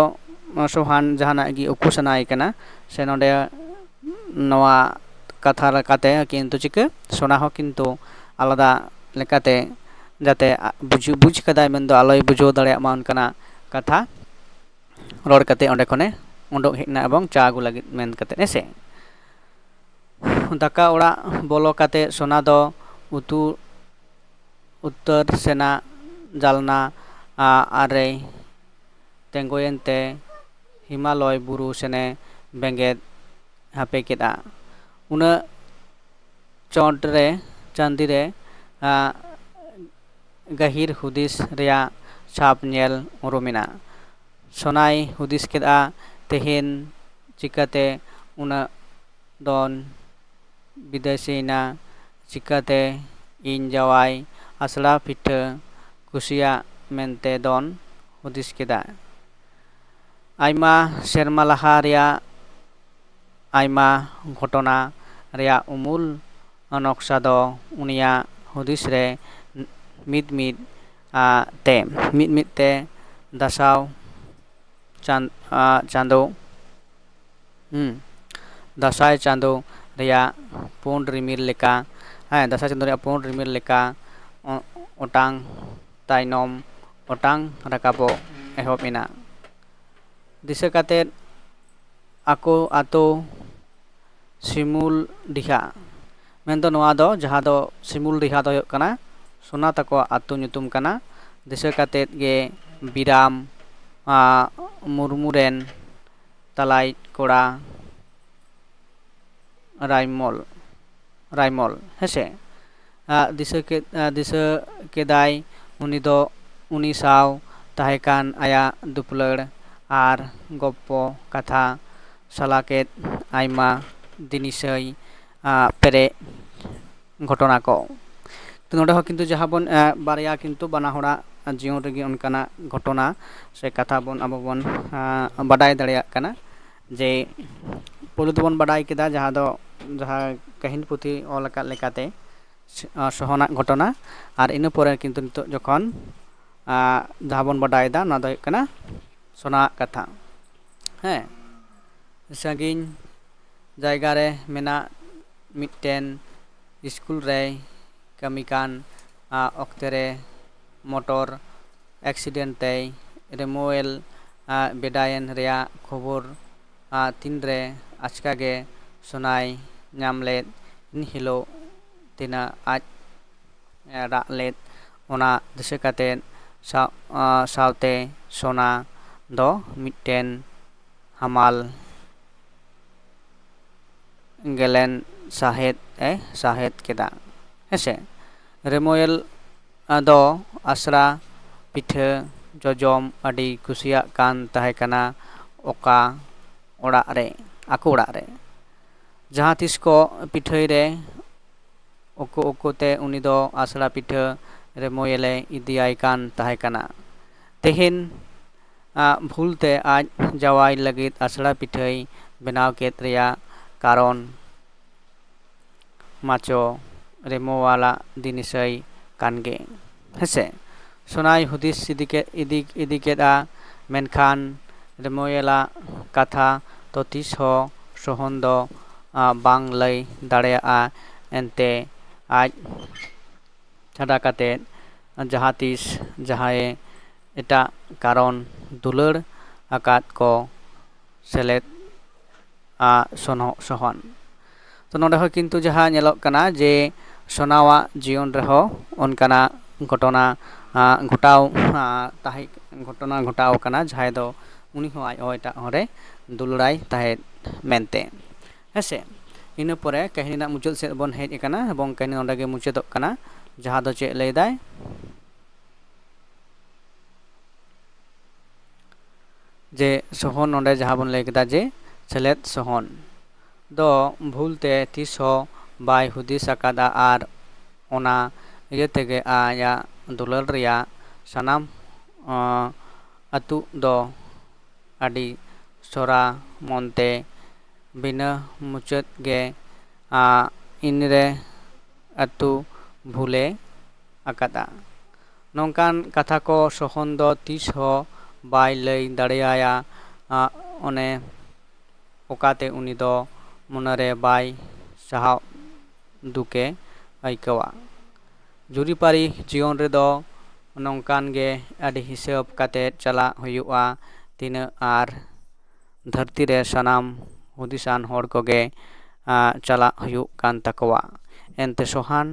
ᱥᱳᱦᱟᱱ ᱡᱟᱦᱟᱱᱟᱜ ᱜᱮ ᱩᱠᱩ ᱥᱟᱱᱟᱭᱮ ᱠᱟᱱᱟ, ᱥᱮ ᱱᱚᱰᱮ ᱱᱚᱣᱟ ᱠᱟᱛᱷᱟ ᱞᱮᱠᱟᱛᱮ ᱠᱤᱱᱛᱩ ᱪᱤᱠᱟᱹ ᱥᱳᱱᱟ ᱦᱚᱸ ᱠᱤᱱᱛᱩ ᱟᱞᱟᱫᱟ ᱞᱮᱠᱟᱛᱮ ᱡᱟᱛᱮ ᱵᱩᱡᱽ ᱵᱩᱡᱽ ᱠᱟᱫᱟᱭ, ᱢᱮᱱᱫᱚ ᱟᱞᱚᱭ ᱵᱩᱡᱷᱟᱹᱣ ᱫᱟᱲᱮᱭᱟᱜ ᱢᱟ ᱚᱱᱠᱟᱱᱟᱜ ᱠᱟᱛᱷᱟ ᱨᱚᱲ ᱠᱟᱛᱮ ᱚᱸᱰᱮ ᱠᱷᱚᱱᱮ ᱩᱰᱩᱠ ᱦᱮᱡ ᱮᱱᱟ ᱮᱵᱚᱝ ᱪᱟ ᱟᱹᱜᱩ ᱞᱟᱹᱜᱤᱫ ᱢᱮᱱ ᱠᱟᱛᱮ, ᱦᱮᱸᱥᱮ᱾ ᱫᱟᱠᱟ ᱚᱲᱟᱜ ᱵᱚᱞᱚ ᱠᱟᱛᱮ ᱥᱳᱱᱟ ᱫᱚ ᱩᱛᱩ ᱩᱛᱛᱚᱨ ᱥᱮᱱᱟᱜ ᱡᱟᱞᱱᱟ ᱟᱨᱮᱭ ᱛᱮᱸᱜᱚᱭᱮᱱ ᱛᱮ ᱦᱤᱢᱟᱞᱚᱭ ᱵᱩᱨᱩ ᱥᱮᱱᱮ ᱵᱮᱸᱜᱮᱫ ᱦᱟᱯᱮ ᱠᱮᱫᱼᱟ᱾ ᱩᱱᱟᱹᱜ ᱪᱚᱴ ᱨᱮ ᱪᱟᱸᱫᱤ ᱨᱮ ᱜᱟᱹᱦᱤᱨ ᱦᱩᱫᱤᱥ ᱨᱮᱭᱟᱜ ᱪᱷᱟᱯ ᱧᱮᱞ ᱩᱨᱩᱢᱮᱱᱟ᱾ ᱥᱳᱱᱟᱭ ᱦᱩᱫᱤᱥ ᱠᱮᱫᱼᱟ, ᱛᱮᱦᱮᱧ ᱪᱤᱠᱟᱹᱛᱮ ᱩᱱᱟᱹᱜ ᱫᱚᱱ ᱵᱤᱫᱮᱥᱤᱭᱮᱱᱟ? ᱪᱤᱠᱟᱹᱛᱮ ᱤᱧ ᱡᱟᱶᱟᱭ ᱟᱥᱲᱟ ᱯᱤᱴᱷᱟᱹ ᱠᱩᱥᱤᱭᱟᱜ ᱢᱮᱱᱛᱮ ᱫᱚᱱ ᱦᱩᱫᱤᱥ ᱠᱮᱫᱟ? ᱟᱭᱢᱟ ᱥᱮᱨᱢᱟ ᱞᱟᱦᱟ ᱨᱮᱭᱟᱜ ᱟᱭᱢᱟ ᱜᱷᱚᱴᱚᱱᱟ ᱨᱮᱭᱟᱜ ᱩᱢᱩᱞ ᱱᱚᱠᱥᱟ ᱫᱚ ᱩᱱᱤᱭᱟᱜ ᱦᱩᱫᱤᱥ ᱨᱮ ᱢᱤᱫ ᱢᱤᱫ ᱛᱮ ᱢᱤᱫ ᱢᱤᱫ ᱛᱮ ᱫᱟᱥᱟᱣ ᱪᱟᱸᱫ ᱪᱟᱸᱫᱳ ᱦᱩᱸ ᱫᱟᱸᱥᱟᱭ ᱪᱟᱸᱫᱳ ᱨᱮᱭᱟᱜ ᱯᱩᱸᱰ ᱨᱤᱢᱤᱞ ᱞᱮᱠᱟ ᱦᱮᱸ ᱫᱟᱸᱥᱟᱭ ᱪᱟᱸᱫᱳ ᱨᱮᱭᱟᱜ ᱯᱩᱸᱰ ᱨᱤᱢᱤᱞ ᱞᱮᱠᱟ ᱚᱴᱟᱝ ᱛᱟᱭᱱᱚᱢ ᱚᱴᱟᱝ ᱨᱟᱠᱟᱵᱚᱜ ᱮᱦᱚᱵ ᱮᱱᱟ᱾ ᱫᱤᱥᱟᱹ ᱠᱟᱛᱮᱫ ᱟᱠᱚ ᱟᱛᱳ ᱥᱤᱢᱩᱞᱰᱤᱦᱟ, ᱢᱮᱱᱫᱚ ᱱᱚᱣᱟ ᱫᱚ ᱡᱟᱦᱟᱸ ᱫᱚ ᱥᱤᱢᱩᱞᱰᱤᱦᱟ ᱫᱚ ᱦᱩᱭᱩᱜ ᱠᱟᱱᱟ ᱥᱳᱱᱟ ᱛᱟᱠᱚᱣᱟᱜ ᱟᱛᱳ ᱧᱩᱛᱩᱢ ᱠᱟᱱᱟ᱾ ᱫᱤᱥᱟᱹ ᱠᱟᱛᱮᱫ ᱜᱮ ᱵᱤᱨᱟᱢ ᱢᱩᱨᱢᱩ ᱨᱮᱱ ᱛᱟᱞᱟᱭᱤᱡ ᱠᱚᱲᱟ ᱨᱟᱭᱢᱚᱞ ᱨᱟᱭᱢᱚᱞ ᱦᱮᱸᱥᱮ ᱫᱤᱥᱟᱹ ᱠᱮᱫ ᱫᱤᱥᱟᱹ ᱠᱮᱫᱟᱭ ᱩᱱᱤ ᱫᱚ ᱩᱱᱤ ᱥᱟᱶ ᱛᱟᱦᱮᱸ ᱠᱟᱱ ᱟᱭᱟᱜ ᱫᱩᱯᱞᱟᱹᱲ ᱟᱨ ᱜᱚᱯᱯᱚ ᱠᱟᱛᱷᱟ ᱥᱟᱞᱟ ᱠᱮᱫ ᱟᱭᱢᱟ ᱫᱤᱱᱤᱥᱟᱹᱭ ᱟᱸ, ᱯᱮᱨᱮᱡ ᱜᱷᱚᱴᱚᱱᱟ ᱠᱚ᱾ ᱛᱚ ᱱᱚᱰᱮ ᱦᱚᱸ ᱠᱤᱱᱛᱩ ᱡᱟᱦᱟᱸ ᱵᱚᱱ, ᱟᱸ, ᱵᱟᱨᱭᱟ ᱠᱤᱱᱛᱩ ᱵᱟᱱᱟ ᱦᱚᱲᱟᱜ ᱡᱤᱭᱚᱱ ᱨᱮᱜᱮ ᱚᱱᱠᱟᱱᱟᱜ ᱜᱷᱚᱴᱚᱱᱟ ᱥᱮ ᱠᱟᱛᱷᱟ ᱵᱚᱱ ᱟᱵᱚ ᱵᱚᱱ, ᱟᱸ, ᱵᱟᱰᱟᱭ ᱫᱟᱲᱮᱭᱟᱜ ᱠᱟᱱᱟ ᱡᱮ ᱯᱳᱭᱞᱳ ᱫᱚᱵᱚᱱ ᱵᱟᱰᱟᱭ ᱠᱮᱫᱟ ᱡᱟᱦᱟᱸ ᱫᱚ, ᱡᱟᱦᱟᱸ ᱠᱟᱹᱦᱤᱱ ᱯᱩᱛᱷᱤ ᱚᱞ ᱟᱠᱟᱫ ᱞᱮᱠᱟᱛᱮ, ᱥ-, ᱟᱸ, ᱥᱚᱦᱚᱱᱟᱜ ᱜᱷᱚᱴᱚᱱᱟ, ᱟᱨ ᱤᱱᱟᱹ ᱯᱚᱨᱮ ᱠᱤᱱᱛᱩ ᱱᱤᱛᱚᱜ ᱡᱚᱠᱷᱚᱱ, ᱟᱸ, ᱡᱟᱦᱟᱸ ᱵᱚᱱ ᱵᱟᱰᱟᱭᱮᱫᱟ ᱚᱱᱟ ᱫᱚ ᱦᱩᱭᱩᱜ ᱠᱟᱱᱟ ᱥᱚᱱᱟᱣᱟᱜ ᱠᱟᱛᱷᱟ᱾ ᱦᱮᱸ, ᱥᱟᱺᱜᱤᱧ ᱡᱟᱭᱜᱟ ᱨᱮ ᱢᱮᱱᱟᱜ ᱢᱤᱫᱴᱮᱱ ᱥᱠᱩᱞ ᱨᱮᱭ ᱠᱟᱹᱢᱤ ᱠᱟᱱ, ᱟᱸ, ᱚᱠᱛᱮ ᱨᱮ ᱢᱚᱴᱚᱨ ᱮᱠᱥᱤᱰᱮᱱᱴ ᱛᱮᱭ ᱨᱮᱢᱳᱭᱮᱞ, ᱟᱸ, ᱵᱮᱰᱟᱭᱮᱱ ᱨᱮᱭᱟᱜ ᱠᱷᱚᱵᱚᱨ, ᱟᱸ, ᱛᱤᱱᱨᱮ ᱟᱪᱠᱟ ᱜᱮ ᱥᱚᱱᱟᱭ ᱧᱟᱢ ᱞᱮᱫ, ᱮᱱ ᱦᱤᱞᱳᱜ ᱛᱤᱱᱟᱹᱜ ᱟᱡ ᱮ ᱨᱟᱜ ᱞᱮᱫ, ᱚᱱᱟ ᱫᱤᱥᱟᱹ ᱠᱟᱛᱮ ᱥᱟᱶ-, ᱟᱸ, ᱥᱟᱶᱛᱮ ᱥᱚᱱᱟ ᱫᱚ ᱢᱤᱫᱴᱮᱱ ᱦᱟᱢᱟᱞ ᱜᱮᱞᱮᱱ ᱥᱟᱦᱮᱫ ᱮ ᱥᱟᱦᱮᱫ ᱠᱮᱫᱟ᱾ ᱦᱮᱸᱥᱮ, ᱨᱮᱢᱳᱭᱮᱞ ᱫᱚ ᱟᱥᱲᱟ ᱯᱤᱴᱷᱟᱹ ᱡᱚᱡᱚᱢ ᱟᱹᱰᱤ ᱠᱩᱥᱤᱭᱟᱜ ᱠᱟᱱ ᱛᱟᱦᱮᱸ ᱠᱟᱱᱟ, ᱚᱠᱟ ᱚᱲᱟᱜ ᱨᱮ, ᱟᱠᱚ ᱚᱲᱟᱜ ᱨᱮ᱾ ᱡᱟᱦᱟᱸ ᱛᱤᱥ ᱠᱚ ᱯᱤᱴᱷᱟᱹᱭ ᱨᱮ, ᱩᱠᱩ ᱩᱠᱩ ᱛᱮ ᱩᱱᱤ ᱫᱚ ᱟᱥᱲᱟ ᱯᱤᱴᱷᱟᱹ ᱨᱮᱢᱳᱭᱮᱞᱮ ᱤᱫᱤᱭᱟᱭ ᱠᱟᱱ ᱛᱟᱦᱮᱸ ᱠᱟᱱᱟ᱾ ᱛᱮᱦᱮᱧ, ᱟᱜ, ᱵᱷᱩᱞ ᱛᱮ ᱟᱡ ᱡᱟᱶᱟᱭ ᱞᱟᱹᱜᱤᱫ ᱟᱥᱲᱟ ᱯᱤᱴᱷᱟᱹᱭ ᱵᱮᱱᱟᱣ ᱠᱮᱫ ᱨᱮᱭᱟᱜ ᱠᱟᱨᱚᱱ ᱢᱟᱪᱚ ᱨᱮᱢᱳᱣᱟᱞᱟᱜ ᱫᱤᱱᱤᱥᱟᱹᱭ ᱠᱟᱱ ᱜᱮ᱾ ᱦᱮᱸᱥᱮ, ᱥᱚᱱᱟᱭ ᱦᱩᱫᱤᱥ ᱤᱫᱤ ᱠᱮᱫ, ᱤᱫᱤ, ᱤᱫᱤ ᱠᱮᱫᱼᱟ, ᱢᱮᱱᱠᱷᱟᱱ ᱨᱮᱢᱳᱭᱮᱞᱟᱜ ᱠᱟᱛᱷᱟ ᱫᱚ ᱛᱤᱥ ᱦᱚᱸ ᱥᱚᱦᱚᱱ ᱫᱚ, ᱟ, ᱵᱟᱝ ᱞᱟᱹᱭ ᱫᱟᱲᱮᱭᱟᱜᱼᱟ᱾ ᱮᱱᱛᱮ ᱟᱡ ᱪᱷᱟᱰᱟ ᱠᱟᱛᱮ ᱡᱟᱦᱟᱸ ᱛᱤᱥ ᱡᱟᱦᱟᱸᱭᱮ ᱮᱴᱟᱜ ᱠᱟᱨᱚᱱ ᱫᱩᱞᱟᱹᱲ ᱟᱠᱟᱫ ᱠᱚ ᱥᱮᱞᱮᱫ, ᱟ, ᱥᱚᱱᱚ-, ᱥᱚᱦᱚᱱ᱾ ᱛᱚ ᱱᱚᱰᱮ ᱦᱚᱸ ᱠᱤᱱᱛᱩ ᱡᱟᱦᱟᱸ ᱧᱮᱞᱚᱜ ᱠᱟᱱᱟ ᱡᱮ ᱥᱚᱱᱟᱣᱟᱜ ᱡᱤᱭᱚᱱ ᱨᱮᱦᱚᱸ ᱚᱱᱠᱟᱱᱟᱜ ᱜᱷᱚᱴᱚᱱᱟ, ᱟ, ᱜᱷᱚᱴᱟᱣ, ᱟ, ᱛᱟᱦᱮᱸ, ᱜᱷᱚᱴᱚᱱᱟ ᱜᱷᱚᱴᱟᱣ ᱟᱠᱟᱱᱟ, ᱡᱟᱦᱟᱸᱭ ᱫᱚ ᱩᱱᱤ ᱦᱚᱸ ᱟᱡ ᱦᱚᱸ ᱮᱴᱟᱜ ᱦᱚᱲᱮ ᱫᱩᱞᱟᱹᱲᱟᱭ ᱛᱟᱦᱮᱸᱫ ᱢᱮᱱᱛᱮ᱾ ᱦᱮᱸᱥᱮ, ᱤᱱᱟᱹ ᱯᱚᱨᱮ ᱠᱟᱹᱦᱱᱤ ᱨᱮᱱᱟᱜ ᱢᱩᱪᱟᱹᱫ ᱥᱮᱫ ᱵᱚᱱ ᱦᱮᱡ ᱟᱠᱟᱱᱟ ᱮᱵᱚᱝ ᱠᱟᱹᱦᱱᱤ ᱱᱚᱰᱮ ᱜᱮ ᱢᱩᱪᱟᱹᱫᱚᱜ ᱠᱟᱱᱟ, ᱡᱟᱦᱟᱸ ᱫᱚ ᱪᱮᱫ ᱞᱟᱹᱭ ᱫᱟᱭ? ᱡᱮ ᱥᱚᱦᱚᱱ, ᱱᱚᱰᱮ ᱡᱟᱦᱟᱸ ᱵᱚᱱ ᱞᱟᱹᱭ ᱠᱮᱫᱟ ᱡᱮ ᱥᱮᱞᱮᱫ ᱥᱚᱦᱚᱱ, ᱫᱚ ᱵᱷᱩᱞ ᱛᱮ ᱛᱤᱥ ᱦᱚᱸ ᱵᱟᱭ ᱦᱩᱫᱤᱥ ᱟᱠᱟᱫᱟ ᱟᱨ ᱚᱱᱟ ᱤᱭᱟᱹ ᱛᱮᱜᱮ ᱟᱭᱟᱜ ᱫᱩᱞᱟᱹᱲ ᱨᱮᱭᱟᱜ ᱥᱟᱱᱟᱢ ᱟᱹᱛᱩ ᱫᱚ ᱟᱹᱰᱤ ᱥᱚᱨᱟ ᱢᱚᱱᱛᱮ ᱵᱤᱱᱟᱹ ᱢᱩᱪᱟᱹᱫ ᱜᱮ ᱤᱱᱨᱮ ᱟᱹᱛᱩ ᱵᱷᱩᱞᱮ ᱟᱠᱟᱫᱟ᱾ ᱱᱚᱝᱠᱟᱱ ᱠᱟᱛᱷᱟ ᱠᱚ ᱥᱚᱦᱚᱱ ᱫᱚ ᱛᱤᱥ ᱦᱚᱸ ᱵᱟᱭ ᱞᱟᱹᱭ ᱫᱟᱲᱮᱭᱟᱭᱟ᱾ ᱚᱱᱮ ᱚᱠᱟᱛᱮ ᱩᱱᱤ ᱫᱚ ᱢᱚᱱᱮᱨᱮ ᱵᱟᱭ ᱥᱟᱦᱟᱣ ᱫᱩᱠᱮ ᱟᱹᱭᱠᱟᱹᱣᱟ᱾ ᱡᱩᱨᱤᱯᱟᱹᱨᱤ ᱡᱤᱭᱚᱱ ᱨᱮᱫᱚ ᱱᱚᱝᱠᱟᱱ ᱜᱮ ᱟᱹᱰᱤ ᱦᱤᱥᱟᱹᱵ ᱠᱟᱛᱮ ᱪᱟᱞᱟᱜ ᱦᱩᱭᱩᱜᱼᱟ᱾ ᱛᱤᱱᱟᱹᱜ ᱟᱨ ᱫᱷᱟᱹᱨᱛᱤ ᱨᱮ ᱥᱟᱱᱟᱢ ᱦᱩᱫᱤᱥᱟᱱ ᱦᱚᱲ ᱠᱚᱜᱮ ᱪᱟᱞᱟᱜ ᱦᱩᱭᱩᱜ ᱠᱟᱱ ᱛᱟᱠᱚᱣᱟ᱾ ᱮᱱᱛᱮ ᱥᱚᱦᱟᱱ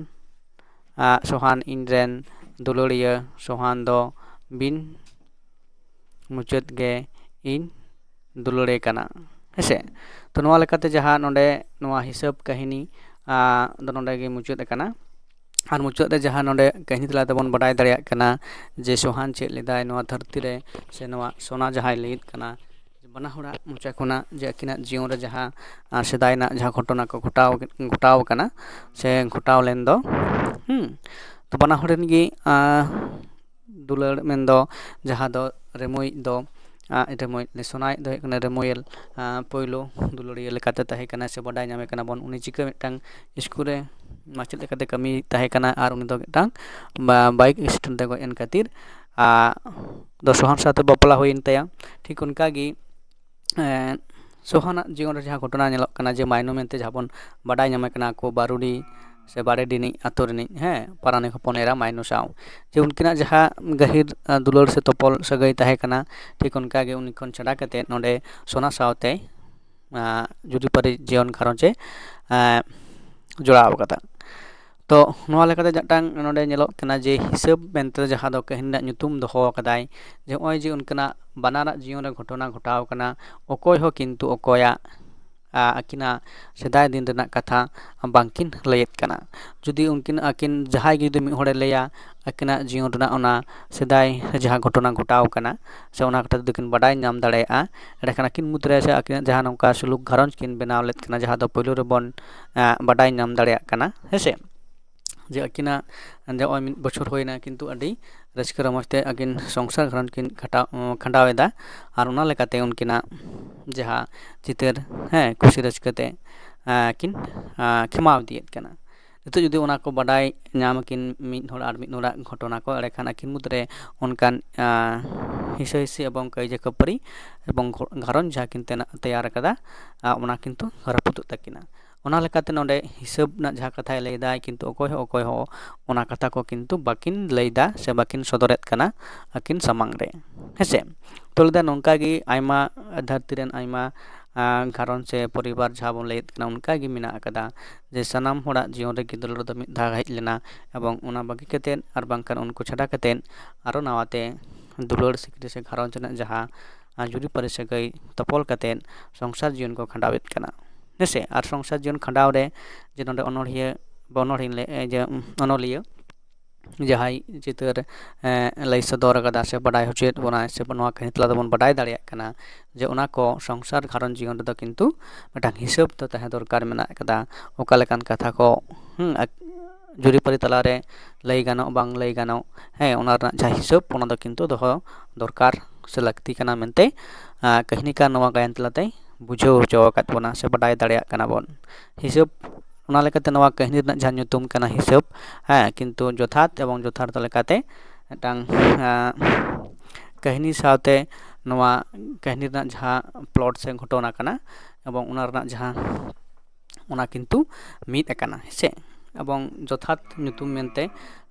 ᱥᱚᱦᱟᱱ ᱤᱧ ᱨᱮᱱ ᱫᱩᱞᱟᱹᱲᱤᱭᱟᱹ ᱥᱚᱦᱟᱱ ᱫᱚ ᱵᱤᱱ ᱢᱩᱪᱟᱹᱫ ᱜᱮ ᱤᱧ ᱫᱩᱞᱟᱹᱲᱮ ᱠᱟᱱᱟ᱾ ᱦᱮᱸᱥᱮ? ᱛᱚ ᱱᱚᱣᱟ ᱞᱮᱠᱟᱛᱮ ᱡᱟᱦᱟᱸ ᱱᱚᱰᱮ ᱱᱚᱣᱟ ᱦᱤᱥᱟᱹᱵ ᱠᱟᱹᱦᱱᱤ ᱫᱚ ᱱᱚᱰᱮ ᱜᱮ ᱢᱩᱪᱟᱹᱫ ᱟᱠᱟᱱᱟ᱾ ᱟᱨ ᱢᱩᱪᱟᱹᱫ ᱨᱮ ᱡᱟᱦᱟᱸ ᱱᱚᱰᱮ ᱠᱟᱹᱦᱱᱤ ᱛᱟᱞᱟ ᱛᱮᱵᱚᱱ ᱵᱟᱰᱟᱭ ᱫᱟᱲᱮᱭᱟᱜ ᱠᱟᱱᱟ ᱡᱮ ᱥᱚᱦᱟᱱ ᱪᱮᱫ ᱞᱮᱫᱟᱭ ᱱᱚᱣᱟ ᱫᱷᱟᱹᱨᱛᱤ ᱨᱮ ᱥᱮ ᱱᱚᱣᱟ ᱥᱚᱱᱟ ᱡᱟᱦᱟᱸᱭ ᱞᱟᱹᱭᱮᱫ ᱠᱟᱱᱟ, ᱵᱟᱱᱟ ᱦᱚᱲᱟᱜ ᱢᱚᱪᱟ ᱠᱷᱚᱱᱟᱜ ᱡᱮ ᱟᱹᱠᱤᱱᱟᱜ ᱡᱤᱭᱚᱱ ᱨᱮ ᱡᱟᱦᱟᱸ ᱥᱮᱫᱟᱭ ᱨᱮᱱᱟᱜ ᱡᱟᱦᱟᱸ ᱜᱷᱚᱴᱚᱱᱟ ᱠᱚ ᱜᱷᱚᱴᱟᱣ ᱜᱷᱚᱴᱟᱣ ᱟᱠᱟᱱᱟ ᱥᱮ ᱜᱷᱚᱴᱟᱣ ᱞᱮᱱ ᱫᱚ, ᱦᱩᱸ, ᱛᱚ ᱵᱟᱱᱟ ᱦᱚᱲ ᱨᱮᱱ ᱜᱮ ᱫᱩᱞᱟᱹᱲ ᱢᱮᱱᱫᱚ ᱡᱟᱦᱟᱸ ᱫᱚ ᱨᱮᱢᱩᱭᱤᱡ ᱫᱚ ᱨᱮᱢᱩᱭᱤᱡ ᱥᱚᱱᱟᱭᱤᱡ ᱫᱚ ᱦᱩᱭᱩᱜ ᱠᱟᱱᱟ ᱨᱮᱢᱩᱭᱮᱞ᱾ ᱯᱳᱭᱞᱳ ᱫᱩᱞᱟᱹᱲᱤᱭᱟᱹ ᱞᱮᱠᱟᱛᱮ ᱛᱟᱦᱮᱸ ᱠᱟᱱᱟ ᱥᱮ ᱵᱟᱰᱟᱭ ᱧᱟᱢᱮ ᱠᱟᱱᱟ ᱵᱚᱱ, ᱩᱱᱤ ᱪᱤᱠᱟᱹ ᱢᱤᱫᱴᱟᱝ ᱥᱠᱩᱞ ᱨᱮ ᱢᱟᱪᱮᱫ ᱞᱮᱠᱟᱛᱮ ᱠᱟᱹᱢᱤ ᱛᱟᱦᱮᱸ ᱠᱟᱱᱟ ᱟᱨ ᱩᱱᱤ ᱫᱚ ᱢᱤᱫᱴᱟᱝ ᱵᱟᱭᱤᱠ ᱮᱠᱥᱤᱰᱮᱱᱴ ᱛᱮ ᱜᱚᱡ ᱮᱱ ᱠᱷᱟᱹᱛᱤᱨ ᱫᱚ ᱥᱚᱦᱟᱱ ᱥᱟᱶᱛᱮ ᱵᱟᱯᱞᱟ ᱦᱩᱭᱮᱱ ᱛᱟᱭᱟ᱾ ᱴᱷᱤᱠ ᱚᱱᱠᱟᱜᱮ ᱥᱚᱦᱟᱱᱟᱜ ᱡᱤᱭᱚᱱ ᱨᱮ ᱡᱟᱦᱟᱸ ᱜᱷᱚᱴᱚᱱᱟ ᱧᱮᱞᱚᱜ ᱠᱟᱱᱟ ᱡᱮ ᱢᱟᱭᱱᱩ ᱢᱮᱱᱛᱮ ᱡᱟᱦᱟᱸ ᱵᱚᱱ ᱵᱟᱰᱟᱭ ᱧᱟᱢᱮ ᱠᱟᱱᱟ ᱠᱚ ᱵᱟᱨᱩᱰᱤ ᱥᱮ ᱵᱟᱨᱮᱰᱤ ᱨᱤᱱᱤᱡ ᱟᱛᱳ ᱨᱤᱱᱤᱡ, ᱦᱮᱸ, ᱯᱟᱨᱟᱱᱤᱠ ᱦᱚᱯᱚᱱ ᱮᱨᱟ ᱢᱟᱭᱱᱩ ᱥᱟᱶ, ᱡᱮ ᱩᱱᱠᱤᱱᱟᱜ ᱡᱟᱦᱟᱸ ᱜᱟᱹᱦᱤᱨ ᱫᱩᱞᱟᱹᱲ ᱥᱮ ᱛᱚᱯᱚᱞ ᱥᱟᱹᱜᱟᱹᱭ ᱛᱟᱦᱮᱸ ᱠᱟᱱᱟ, ᱴᱷᱤᱠ ᱚᱱᱠᱟᱜᱮ ᱩᱱᱤ ᱠᱷᱚᱱ ᱪᱷᱟᱰᱟ ᱠᱟᱛᱮ ᱱᱚᱰᱮ ᱥᱚᱱᱟ ᱥᱟᱶᱛᱮ ᱡᱩᱨᱤᱯᱟᱹᱨᱤ ᱡᱤᱭᱚᱱ ᱜᱷᱟᱨᱚᱸᱡᱽ ᱮ ᱡᱚᱲᱟᱣ ᱟᱠᱟᱫᱟ᱾ ᱛᱚ ᱱᱚᱣᱟ ᱞᱮᱠᱟᱛᱮ ᱢᱤᱫᱴᱟᱝ ᱱᱚᱰᱮ ᱧᱮᱞᱚᱜ ᱠᱟᱱᱟ ᱡᱮ ᱦᱤᱥᱟᱹᱵ ᱢᱮᱱᱛᱮ ᱡᱟᱦᱟᱸ ᱫᱚ ᱠᱟᱹᱦᱱᱤ ᱨᱮᱱᱟᱜ ᱧᱩᱛᱩᱢ ᱫᱚᱦᱚ ᱟᱠᱟᱫᱟᱭ, ᱡᱮ ᱱᱚᱜᱼᱚᱭ ᱡᱮ ᱩᱱᱠᱤᱱᱟᱜ ᱵᱟᱱᱟᱨᱟᱜ ᱡᱤᱭᱚᱱ ᱨᱮ ᱜᱷᱚᱴᱚᱱᱟ ᱜᱷᱚᱴᱟᱣ ᱠᱟᱱᱟ, ᱚᱠᱚᱭ ᱦᱚᱸ ᱠᱤᱱᱛᱩ ᱚᱠᱚᱭᱟᱜ ᱟᱹᱠᱤᱱᱟᱜ ᱥᱮᱫᱟᱭ ᱫᱤᱱ ᱨᱮᱱᱟᱜ ᱠᱟᱛᱷᱟ ᱵᱟᱝᱠᱤᱱ ᱞᱟᱹᱭᱮᱫ ᱠᱟᱱᱟ᱾ ᱡᱩᱫᱤ ᱩᱱᱠᱤᱱ ᱟᱹᱠᱤᱱ ᱡᱟᱦᱟᱸᱭ ᱜᱮ ᱡᱩᱫᱤ ᱢᱤᱫ ᱦᱚᱲᱮ ᱞᱟᱹᱭᱟ ᱟᱹᱠᱤᱱᱟᱜ ᱡᱤᱭᱚᱱ ᱨᱮᱱᱟᱜ ᱚᱱᱟ ᱥᱮᱫᱟᱭ ᱡᱟᱦᱟᱸ ᱜᱷᱚᱴᱚᱱᱟ ᱜᱷᱚᱴᱟᱣ ᱠᱟᱱᱟ ᱥᱮ ᱚᱱᱟ ᱠᱟᱛᱷᱟ ᱡᱩᱫᱤ ᱠᱤᱱ ᱵᱟᱰᱟᱭ ᱧᱟᱢ ᱫᱟᱲᱮᱭᱟᱜᱼᱟ, ᱮᱸᱰᱮᱠᱷᱟᱱ ᱟᱹᱠᱤᱱ ᱢᱩᱫᱽᱨᱮ ᱥᱮ ᱟᱹᱠᱤᱱᱟᱜ ᱡᱟᱦᱟᱸ ᱱᱚᱝᱠᱟ ᱥᱩᱞᱩᱠ ᱜᱷᱟᱨᱚᱸᱡᱽ ᱠᱤᱱ ᱵᱮᱱᱟᱣ ᱞᱮᱫ ᱠᱟᱱᱟ, ᱡᱟᱦᱟᱸ ᱫᱚ ᱯᱳᱭᱞᱳ ᱨᱮᱵᱚᱱ ᱵᱟᱰᱟᱭ ᱧᱟᱢ ᱫᱟᱲᱮᱭᱟᱜ ᱠᱟᱱᱟ, ᱦᱮᱸᱥᱮ, ᱡᱮ ᱟᱹᱠᱤᱱᱟᱜ ᱱᱚᱜᱼᱚᱭ ᱢᱤᱫ ᱵᱚᱪᱷᱚᱨ ᱦᱩᱭᱱᱟ, ᱠᱤᱱᱛᱩ ᱟᱹᱰᱤ ᱨᱟᱹᱥᱠᱟᱹ ᱨᱚᱢᱚᱡᱽ ᱛᱮ ᱟᱹᱠᱤᱱ ᱥᱚᱝᱥᱟᱨ ᱜᱷᱟᱨᱚᱸᱡᱽ ᱠᱤᱱ ᱠᱷᱟᱴᱟᱣ ᱠᱷᱟᱸᱰᱟᱣ ᱮᱫᱟ᱾ ᱟᱨ ᱚᱱᱟ ᱞᱮᱠᱟᱛᱮ ᱩᱱᱠᱤᱱᱟᱜ ᱡᱟᱦᱟᱸ ᱪᱤᱛᱟᱹᱨ, ᱦᱮᱸ, ᱠᱩᱥᱤ ᱨᱟᱹᱥᱠᱟᱹ ᱛᱮ ᱠᱤᱱ ᱠᱷᱮᱢᱟᱣ ᱤᱫᱤᱭᱮᱫ ᱠᱟᱱᱟ᱾ ᱱᱤᱛᱚᱜ ᱡᱩᱫᱤ ᱚᱱᱟ ᱠᱚ ᱵᱟᱰᱟᱭ ᱧᱟᱢ ᱟᱹᱠᱤᱱ ᱢᱤᱫ ᱦᱚᱲ ᱟᱨ ᱢᱤᱫ ᱦᱚᱲᱟᱜ ᱜᱷᱚᱴᱚᱱᱟ ᱠᱚ, ᱮᱸᱰᱮᱠᱷᱟᱱ ᱟᱹᱠᱤᱱ ᱢᱩᱫᱽᱨᱮ ᱚᱱᱠᱟᱱ ᱦᱤᱥᱟᱹ ᱦᱤᱥᱤ ᱮᱵᱚᱝ ᱠᱟᱹᱭᱡᱟᱹ ᱠᱷᱟᱹᱯᱟᱹᱨᱤ ᱮᱵᱚᱝ ᱜᱷᱚ- ᱜᱷᱟᱨᱚᱸᱡᱽ ᱡᱟᱦᱟᱸ ᱠᱤᱱ ᱛᱮᱱᱟᱜ ᱛᱮᱭᱟᱨ ᱟᱠᱟᱫᱟ, ᱚᱱᱟ ᱠᱤᱱᱛᱩ ᱨᱟᱹᱯᱩᱫᱚᱜ ᱛᱟᱹᱠᱤᱱᱟ᱾ ᱚᱱᱟ ᱞᱮᱠᱟᱛᱮ ᱱᱚᱰᱮ ᱦᱤᱥᱟᱹᱵ ᱨᱮᱱᱟᱜ ᱡᱟᱦᱟᱸ ᱠᱟᱛᱷᱟᱭ ᱞᱟᱹᱭᱫᱟᱭ, ᱠᱤᱱᱛᱩ ᱚᱠᱚᱭ ᱦᱚᱸ ᱚᱠᱚᱭ ᱦᱚᱸ ᱚᱱᱟ ᱠᱟᱛᱷᱟ ᱠᱚ ᱠᱤᱱᱛᱩ ᱵᱟᱹᱠᱤᱱ ᱞᱟᱹᱭᱫᱟ ᱥᱮ ᱵᱟᱹᱠᱤᱱ ᱥᱚᱫᱚᱨᱮᱫ ᱠᱟᱱᱟ ᱟᱹᱠᱤᱱ ᱥᱟᱢᱟᱝ ᱨᱮ, ᱦᱮᱸᱥᱮ᱾ ᱛᱚ ᱞᱟᱹᱭᱫᱟ ᱱᱚᱝᱠᱟ ᱜᱮ ᱟᱭᱢᱟ ᱫᱷᱟᱹᱨᱛᱤ ᱨᱮᱱ ᱟᱭᱢᱟ ᱜᱷᱟᱨᱚᱸᱡᱽ ᱥᱮ ᱯᱚᱨᱤᱵᱟᱨ ᱡᱟᱦᱟᱸ ᱵᱚᱱ ᱞᱟᱹᱭᱮᱫ ᱠᱟᱱᱟ, ᱚᱱᱠᱟ ᱜᱮ ᱢᱮᱱᱟᱜ ᱟᱠᱟᱫᱟ ᱡᱮ ᱥᱟᱱᱟᱢ ᱦᱚᱲᱟᱜ ᱡᱤᱭᱚᱱ ᱨᱮᱜᱮ ᱫᱩᱞᱟᱹᱲ ᱫᱚ ᱢᱤᱫ ᱫᱷᱟᱣ ᱦᱮᱡ ᱞᱮᱱᱟ ᱮᱵᱚᱝ ᱚᱱᱟ ᱵᱟᱹᱜᱤ ᱠᱟᱛᱮᱫ ᱟᱨ ᱵᱟᱝᱠᱷᱟᱱ ᱩᱱᱠᱩ ᱪᱷᱟᱰᱟ ᱠᱟᱛᱮᱫ ᱟᱨᱚ ᱱᱟᱣᱟᱛᱮ ᱫᱩᱞᱟᱹᱲ ᱥᱤᱠᱲᱤ ᱥᱮ ᱜᱷᱟᱨᱚᱸᱡᱽ ᱨᱮᱱᱟᱜ ᱡᱟᱦᱟᱸ ᱡᱩᱨᱤᱯᱟᱹᱨᱤ ᱥᱟᱹᱜᱟᱹᱭ ᱛᱚᱯᱚᱞ ᱠᱟᱛᱮᱫ ᱥᱚᱝᱥᱟᱨ ᱡᱤᱭᱚᱱ ᱠᱚ ᱠᱷᱟᱸᱰᱟᱣᱮᱫ ᱠᱟᱱᱟ, ᱦᱮᱸᱥᱮ᱾ ᱟᱨ ᱥᱚᱝᱥᱟᱨ ᱡᱤᱭᱚᱱ ᱠᱷᱟᱸᱰᱟᱣ ᱨᱮ ᱡᱮ ᱱᱚᱰᱮ ᱚᱱᱚᱲᱦᱤᱭᱟᱹ ᱵᱟ ᱚᱱᱚᱲᱦᱤᱧ ᱞᱟᱹᱭ ᱡᱮ ᱚᱱᱚᱞᱤᱭᱟᱹ ᱡᱟᱦᱟᱸᱭ ᱪᱤᱛᱟᱹᱨ ᱞᱟᱹᱭ ᱥᱚᱫᱚᱨ ᱟᱠᱟᱫᱟ ᱥᱮ ᱵᱟᱰᱟᱭ ᱦᱚᱪᱚᱭᱮᱫ ᱵᱚᱱᱟᱭ ᱥᱮ ᱱᱚᱣᱟ ᱠᱟᱹᱦᱱᱤ ᱛᱟᱞᱟ ᱛᱮᱵᱚᱱ ᱵᱟᱰᱟᱭ ᱫᱟᱲᱮᱭᱟᱜ ᱠᱟᱱᱟ ᱡᱮ ᱚᱱᱟ ᱠᱚ ᱥᱚᱝᱥᱟᱨ ᱜᱷᱟᱨᱚᱸᱡᱽ ᱡᱤᱭᱚᱱ ᱨᱮᱫᱚ ᱠᱤᱱᱛᱩ ᱢᱤᱫᱴᱟᱝ ᱦᱤᱥᱟᱹᱵ ᱫᱚ ᱛᱟᱦᱮᱸ ᱫᱚᱨᱠᱟᱨ ᱢᱮᱱᱟᱜ ᱟᱠᱟᱫᱟ᱾ ᱚᱠᱟ ᱞᱮᱠᱟᱱ ᱠᱟᱛᱷᱟ ᱠᱚ ᱡᱩᱨᱤᱯᱟᱹᱨᱤ ᱛᱟᱞᱟᱨᱮ ᱞᱟᱹᱭ ᱜᱟᱱᱚᱜ ᱵᱟᱝ ᱞᱟᱹᱭ ᱜᱟᱱᱚᱜ, ᱦᱮᱸ, ᱚᱱᱟ ᱨᱮᱱᱟᱜ ᱡᱟᱦᱟᱸ ᱦᱤᱥᱟᱹᱵ ᱚᱱᱟ ᱫᱚ ᱠᱤᱱᱛᱩ ᱫᱚᱦᱚ ᱫᱚᱨᱠᱟᱨ ᱥᱮ ᱞᱟᱹᱠᱛᱤ ᱠᱟᱱᱟ ᱢᱮᱱᱛᱮ ᱠᱟᱹᱦᱱᱤᱠᱟᱨ ᱱᱚᱣᱟ ᱜᱟᱭᱟᱱ ᱛᱟᱞᱟᱛᱮᱭ ᱵᱩᱡᱷᱟᱹᱣ ᱦᱚᱪᱚ ᱟᱠᱟᱫ ᱵᱚᱱᱟ ᱥᱮ ᱵᱟᱰᱟᱭ ᱫᱟᱲᱮᱭᱟᱜ ᱠᱟᱱᱟ ᱵᱚᱱ᱾ ᱦᱤᱥᱟᱹᱵ ᱚᱱᱟ ᱞᱮᱠᱟᱛᱮ ᱱᱚᱣᱟ ᱠᱟᱹᱦᱱᱤ ᱨᱮᱱᱟᱜ ᱡᱟᱦᱟᱸ ᱧᱩᱛᱩᱢ ᱠᱟᱱᱟ ᱦᱤᱥᱟᱹᱵ, ᱦᱮᱸ, ᱠᱤᱱᱛᱩ ᱡᱚᱛᱷᱟᱛ ᱮᱵᱚᱝ ᱡᱚᱛᱷᱟᱨᱛᱷᱚ ᱞᱮᱠᱟᱛᱮ ᱢᱤᱫᱴᱟᱝ ᱠᱟᱹᱦᱱᱤ ᱥᱟᱶᱛᱮ ᱱᱚᱣᱟ ᱠᱟᱹᱦᱱᱤ ᱨᱮᱱᱟᱜ ᱡᱟᱦᱟᱸ ᱯᱞᱚᱴ ᱥᱮ ᱜᱷᱚᱴᱚᱱᱟ ᱠᱟᱱᱟ ᱮᱵᱚᱝ ᱚᱱᱟ ᱨᱮᱱᱟᱜ ᱡᱟᱦᱟᱸ ᱚᱱᱟ ᱠᱤᱱᱛᱩ ᱢᱤᱫ ᱟᱠᱟᱱᱟ, ᱦᱮᱸᱥᱮ᱾ ᱮᱵᱚᱝ ᱡᱚᱛᱷᱟᱛ ᱧᱩᱛᱩᱢ ᱢᱮᱱᱛᱮ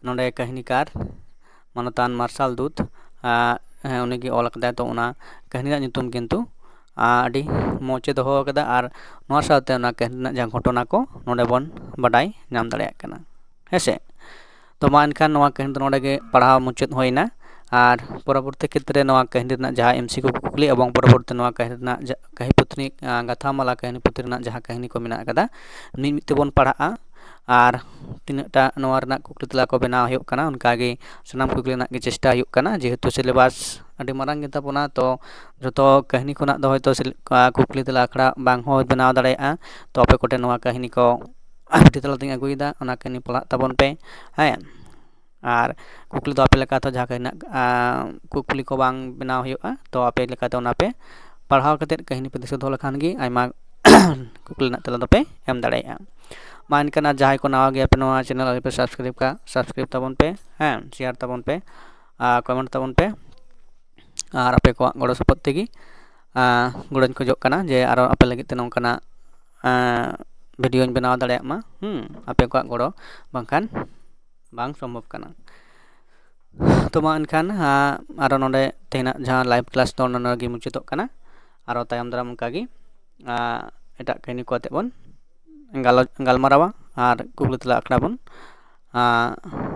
ᱱᱚᱰᱮ ᱠᱟᱹᱦᱱᱤᱠᱟᱨ ᱢᱟᱱᱚᱛᱟᱱ ᱢᱟᱨᱥᱟᱞ ᱫᱩᱛ, ᱦᱮᱸ, ᱩᱱᱤᱜᱮ ᱚᱞ ᱟᱠᱟᱫᱟᱭ᱾ ᱛᱚ ᱚᱱᱟ ᱠᱟᱹᱦᱱᱤ ᱨᱮᱱᱟᱜ ᱧᱩᱛᱩᱢ ᱠᱤᱱᱛᱩ ᱟᱹᱰᱤ ᱢᱚᱡᱽ ᱮ ᱫᱚᱦᱚ ᱟᱠᱟᱫᱟ ᱟᱨ ᱱᱚᱣᱟ ᱥᱟᱶᱛᱮ ᱚᱱᱟ ᱠᱟᱹᱦᱱᱤ ᱨᱮᱱᱟᱜ ᱡᱟᱦᱟᱸ ᱜᱷᱚᱴᱚᱱᱟ ᱠᱚ ᱱᱚᱰᱮ ᱵᱚᱱ ᱵᱟᱰᱟᱭ ᱧᱟᱢ ᱫᱟᱲᱮᱭᱟᱜ ᱠᱟᱱᱟ, ᱦᱮᱸᱥᱮ᱾ ᱛᱚ ᱢᱟ ᱮᱱᱠᱷᱟᱱ ᱱᱚᱣᱟ ᱠᱟᱹᱦᱱᱤ ᱫᱚ ᱱᱚᱰᱮ ᱜᱮ ᱯᱟᱲᱦᱟᱣ ᱢᱩᱪᱟᱹᱫ ᱦᱩᱭᱱᱟ᱾ ᱟᱨ ᱯᱚᱨᱚᱵᱚᱨᱛᱤ ᱠᱷᱮᱛᱨᱮ ᱱᱚᱣᱟ ᱠᱟᱹᱦᱱᱤ ᱨᱮᱱᱟᱜ ᱡᱟᱦᱟᱸ ᱮᱢᱥᱤᱠᱤᱭᱩ ᱠᱩᱠᱞᱤ ᱮᱵᱚᱝ ᱯᱚᱨᱚᱵᱚᱨᱛᱤ ᱱᱚᱣᱟ ᱠᱟᱹᱦᱱᱤ ᱨᱮᱱᱟᱜ ᱡᱟ-, ᱠᱟᱹᱦᱱᱤ ᱯᱩᱛᱷᱤ, ᱟᱸ, ᱜᱟᱛᱷᱟ ᱢᱟᱞᱟ ᱠᱟᱹᱦᱱᱤ ᱯᱩᱛᱷᱤ ᱨᱮᱱᱟᱜ ᱡᱟᱦᱟᱸ ᱠᱟᱹᱦᱱᱤ ᱠᱚ ᱢᱮᱱᱟᱜ ᱟᱠᱟᱫᱟ, ᱢᱤᱫ ᱢᱤᱫ ᱛᱮᱵᱚᱱ ᱯᱟᱲᱦᱟᱜᱼᱟ᱾ ᱟᱨ ᱛᱤᱱᱟᱹᱜ ᱴᱟ ᱱᱚᱣᱟ ᱨᱮᱱᱟᱜ ᱠᱩᱠᱞᱤ ᱛᱮᱞᱟ ᱠᱚ ᱵᱮᱱᱟᱣ ᱦᱩᱭᱩᱜ ᱠᱟᱱᱟ, ᱚᱱᱠᱟ ᱜᱮ ᱥᱟᱱᱟᱢ ᱠᱩᱠᱞᱤ ᱨᱮᱱᱟᱜ ᱜᱮ ᱪᱮᱥᱴᱟ ᱦᱩᱭᱩᱜ ᱠᱟᱱᱟ᱾ ᱡᱮᱦᱮᱛᱩ ᱥᱤᱞᱮᱵᱟᱥ ᱟᱹᱰᱤ ᱢᱟᱨᱟᱝ ᱜᱮᱛᱟ ᱵᱚᱱᱟ, ᱛᱚ ᱡᱚᱛᱚ ᱠᱟᱹᱦᱱᱤ ᱠᱷᱚᱱᱟᱜ ᱫᱚ ᱦᱚᱭᱛᱳ ᱥᱤᱞ-, ᱟᱸ, ᱠᱩᱠᱞᱤ ᱛᱮᱞᱟ ᱟᱠᱷᱲᱟ ᱵᱟᱝ ᱦᱚᱸ ᱵᱮᱱᱟᱣ ᱫᱟᱲᱮᱭᱟᱜᱼᱟ᱾ ᱛᱚ ᱟᱯᱮ ᱠᱚᱴᱷᱮᱱ ᱱᱚᱣᱟ ᱠᱟᱹᱦᱱᱤ ᱠᱚ ᱵᱷᱤᱰᱤᱭᱳ ᱛᱟᱞᱟ ᱛᱮᱧ ᱟᱹᱜᱩᱭᱮᱫᱟ, ᱚᱱᱟ ᱠᱟᱹᱦᱱᱤ ᱯᱟᱲᱦᱟᱜ ᱛᱟᱵᱚᱱ ᱯᱮ, ᱦᱮᱸ᱾ ᱟᱨ ᱠᱩᱠᱞᱤ ᱫᱚ ᱟᱯᱮ ᱞᱮᱠᱟᱛᱮ ᱡᱟᱦᱟᱸ ᱠᱟᱹᱦᱱᱤ ᱨᱮᱱᱟᱜ, ᱟᱸ, ᱠᱩᱠᱞᱤ ᱠᱚ ᱵᱟᱝ ᱵᱮᱱᱟᱣ ᱦᱩᱭᱩᱜᱼᱟ, ᱛᱚ ᱟᱯᱮ ᱞᱮᱠᱟᱛᱮ ᱚᱱᱟ ᱯᱮ ᱯᱟᱲᱦᱟᱣ ᱠᱟᱛᱮᱫ ᱠᱟᱹᱦᱱᱤ ᱯᱮ ᱫᱤᱥᱟᱹ ᱫᱚᱦᱚ ᱞᱮᱠᱷᱟᱱ ᱜᱮ ᱟᱭᱢᱟ ᱠᱩᱠᱞᱤ ᱨᱮᱱᱟᱜ ᱛᱮᱞᱟ ᱫᱚᱯᱮ ᱮᱢ ᱫᱟᱲᱮᱭᱟᱜᱼᱟ᱾ ᱢᱟ ᱮᱱᱠᱷᱟᱱ ᱟᱨ ᱡᱟᱦᱟᱸᱭ ᱠᱚ ᱱᱟᱣᱟ ᱜᱮᱭᱟ ᱯᱮ ᱱᱚᱣᱟ ᱪᱮᱱᱮᱞ ᱟᱹᱣᱨᱤ ᱯᱮ ᱥᱟᱵᱥᱠᱨᱟᱭᱤᱵᱽ ᱠᱟᱜ, ᱥᱟᱵᱥᱠᱨᱟᱭᱤᱵᱽ ᱛᱟᱵᱚᱱ ᱯᱮ, ᱦᱮᱸ, ᱥᱮᱭᱟᱨ ᱛᱟᱵᱚᱱ ᱯᱮ, ᱟᱨ ᱠᱚᱢᱮᱱᱴ ᱛᱟᱵᱚᱱ ᱯᱮ᱾ ᱟᱨ ᱟᱯᱮ ᱠᱚᱣᱟᱜ ᱜᱚᱲᱚ ᱥᱚᱯᱚᱦᱚᱫ ᱛᱮᱜᱮ, ᱟᱸ, ᱜᱚᱲᱚᱧ ᱠᱷᱚᱡᱚᱜ ᱠᱟᱱᱟ ᱡᱮ ᱟᱨᱚ ᱟᱯᱮ ᱞᱟᱹᱜᱤᱫ ᱛᱮ ᱱᱚᱝᱠᱟᱱᱟᱜ, ᱟᱸ, ᱵᱷᱤᱰᱤᱭᱳᱧ ᱵᱮᱱᱟᱣ ᱫᱟᱲᱮᱭᱟᱜ ᱢᱟ᱾ ᱦᱩᱸ, ᱟᱯᱮ ᱠᱚᱣᱟᱜ ᱜᱚᱲᱚ ᱵᱟᱝᱠᱷᱟᱱ ᱵᱟᱝ ᱥᱚᱢᱵᱷᱚᱵ ᱠᱟᱱᱟ᱾ ᱛᱚ ᱢᱟ ᱮᱱᱠᱷᱟᱱ, ᱟᱸ, ᱟᱨᱚ ᱱᱚᱰᱮ ᱛᱮᱦᱮᱧᱟᱜ ᱡᱟᱦᱟᱸ ᱞᱟᱭᱤᱵᱷ ᱠᱞᱟᱥ ᱫᱚ ᱱᱚᱰᱮ ᱜᱮ ᱢᱩᱪᱟᱹᱫᱚᱜ ᱠᱟᱱᱟ᱾ ᱟᱨᱚ ᱛᱟᱭᱚᱢ ᱫᱟᱨᱟᱢ ᱚᱱᱠᱟ ᱜᱮ, ᱟᱸ, ᱮᱴᱟᱜ ᱠᱟᱹᱦᱱᱤ ᱠᱚ ᱟᱛᱮᱫ ᱵᱚᱱ ᱜᱟᱞᱚᱪ, ᱜᱟᱞᱢᱟᱨᱟᱣᱟ ᱟᱨ ᱠᱩᱠᱞᱤ ᱛᱮᱞᱟ ᱟᱠᱷᱲᱟ ᱵᱚᱱ, ᱟᱸ,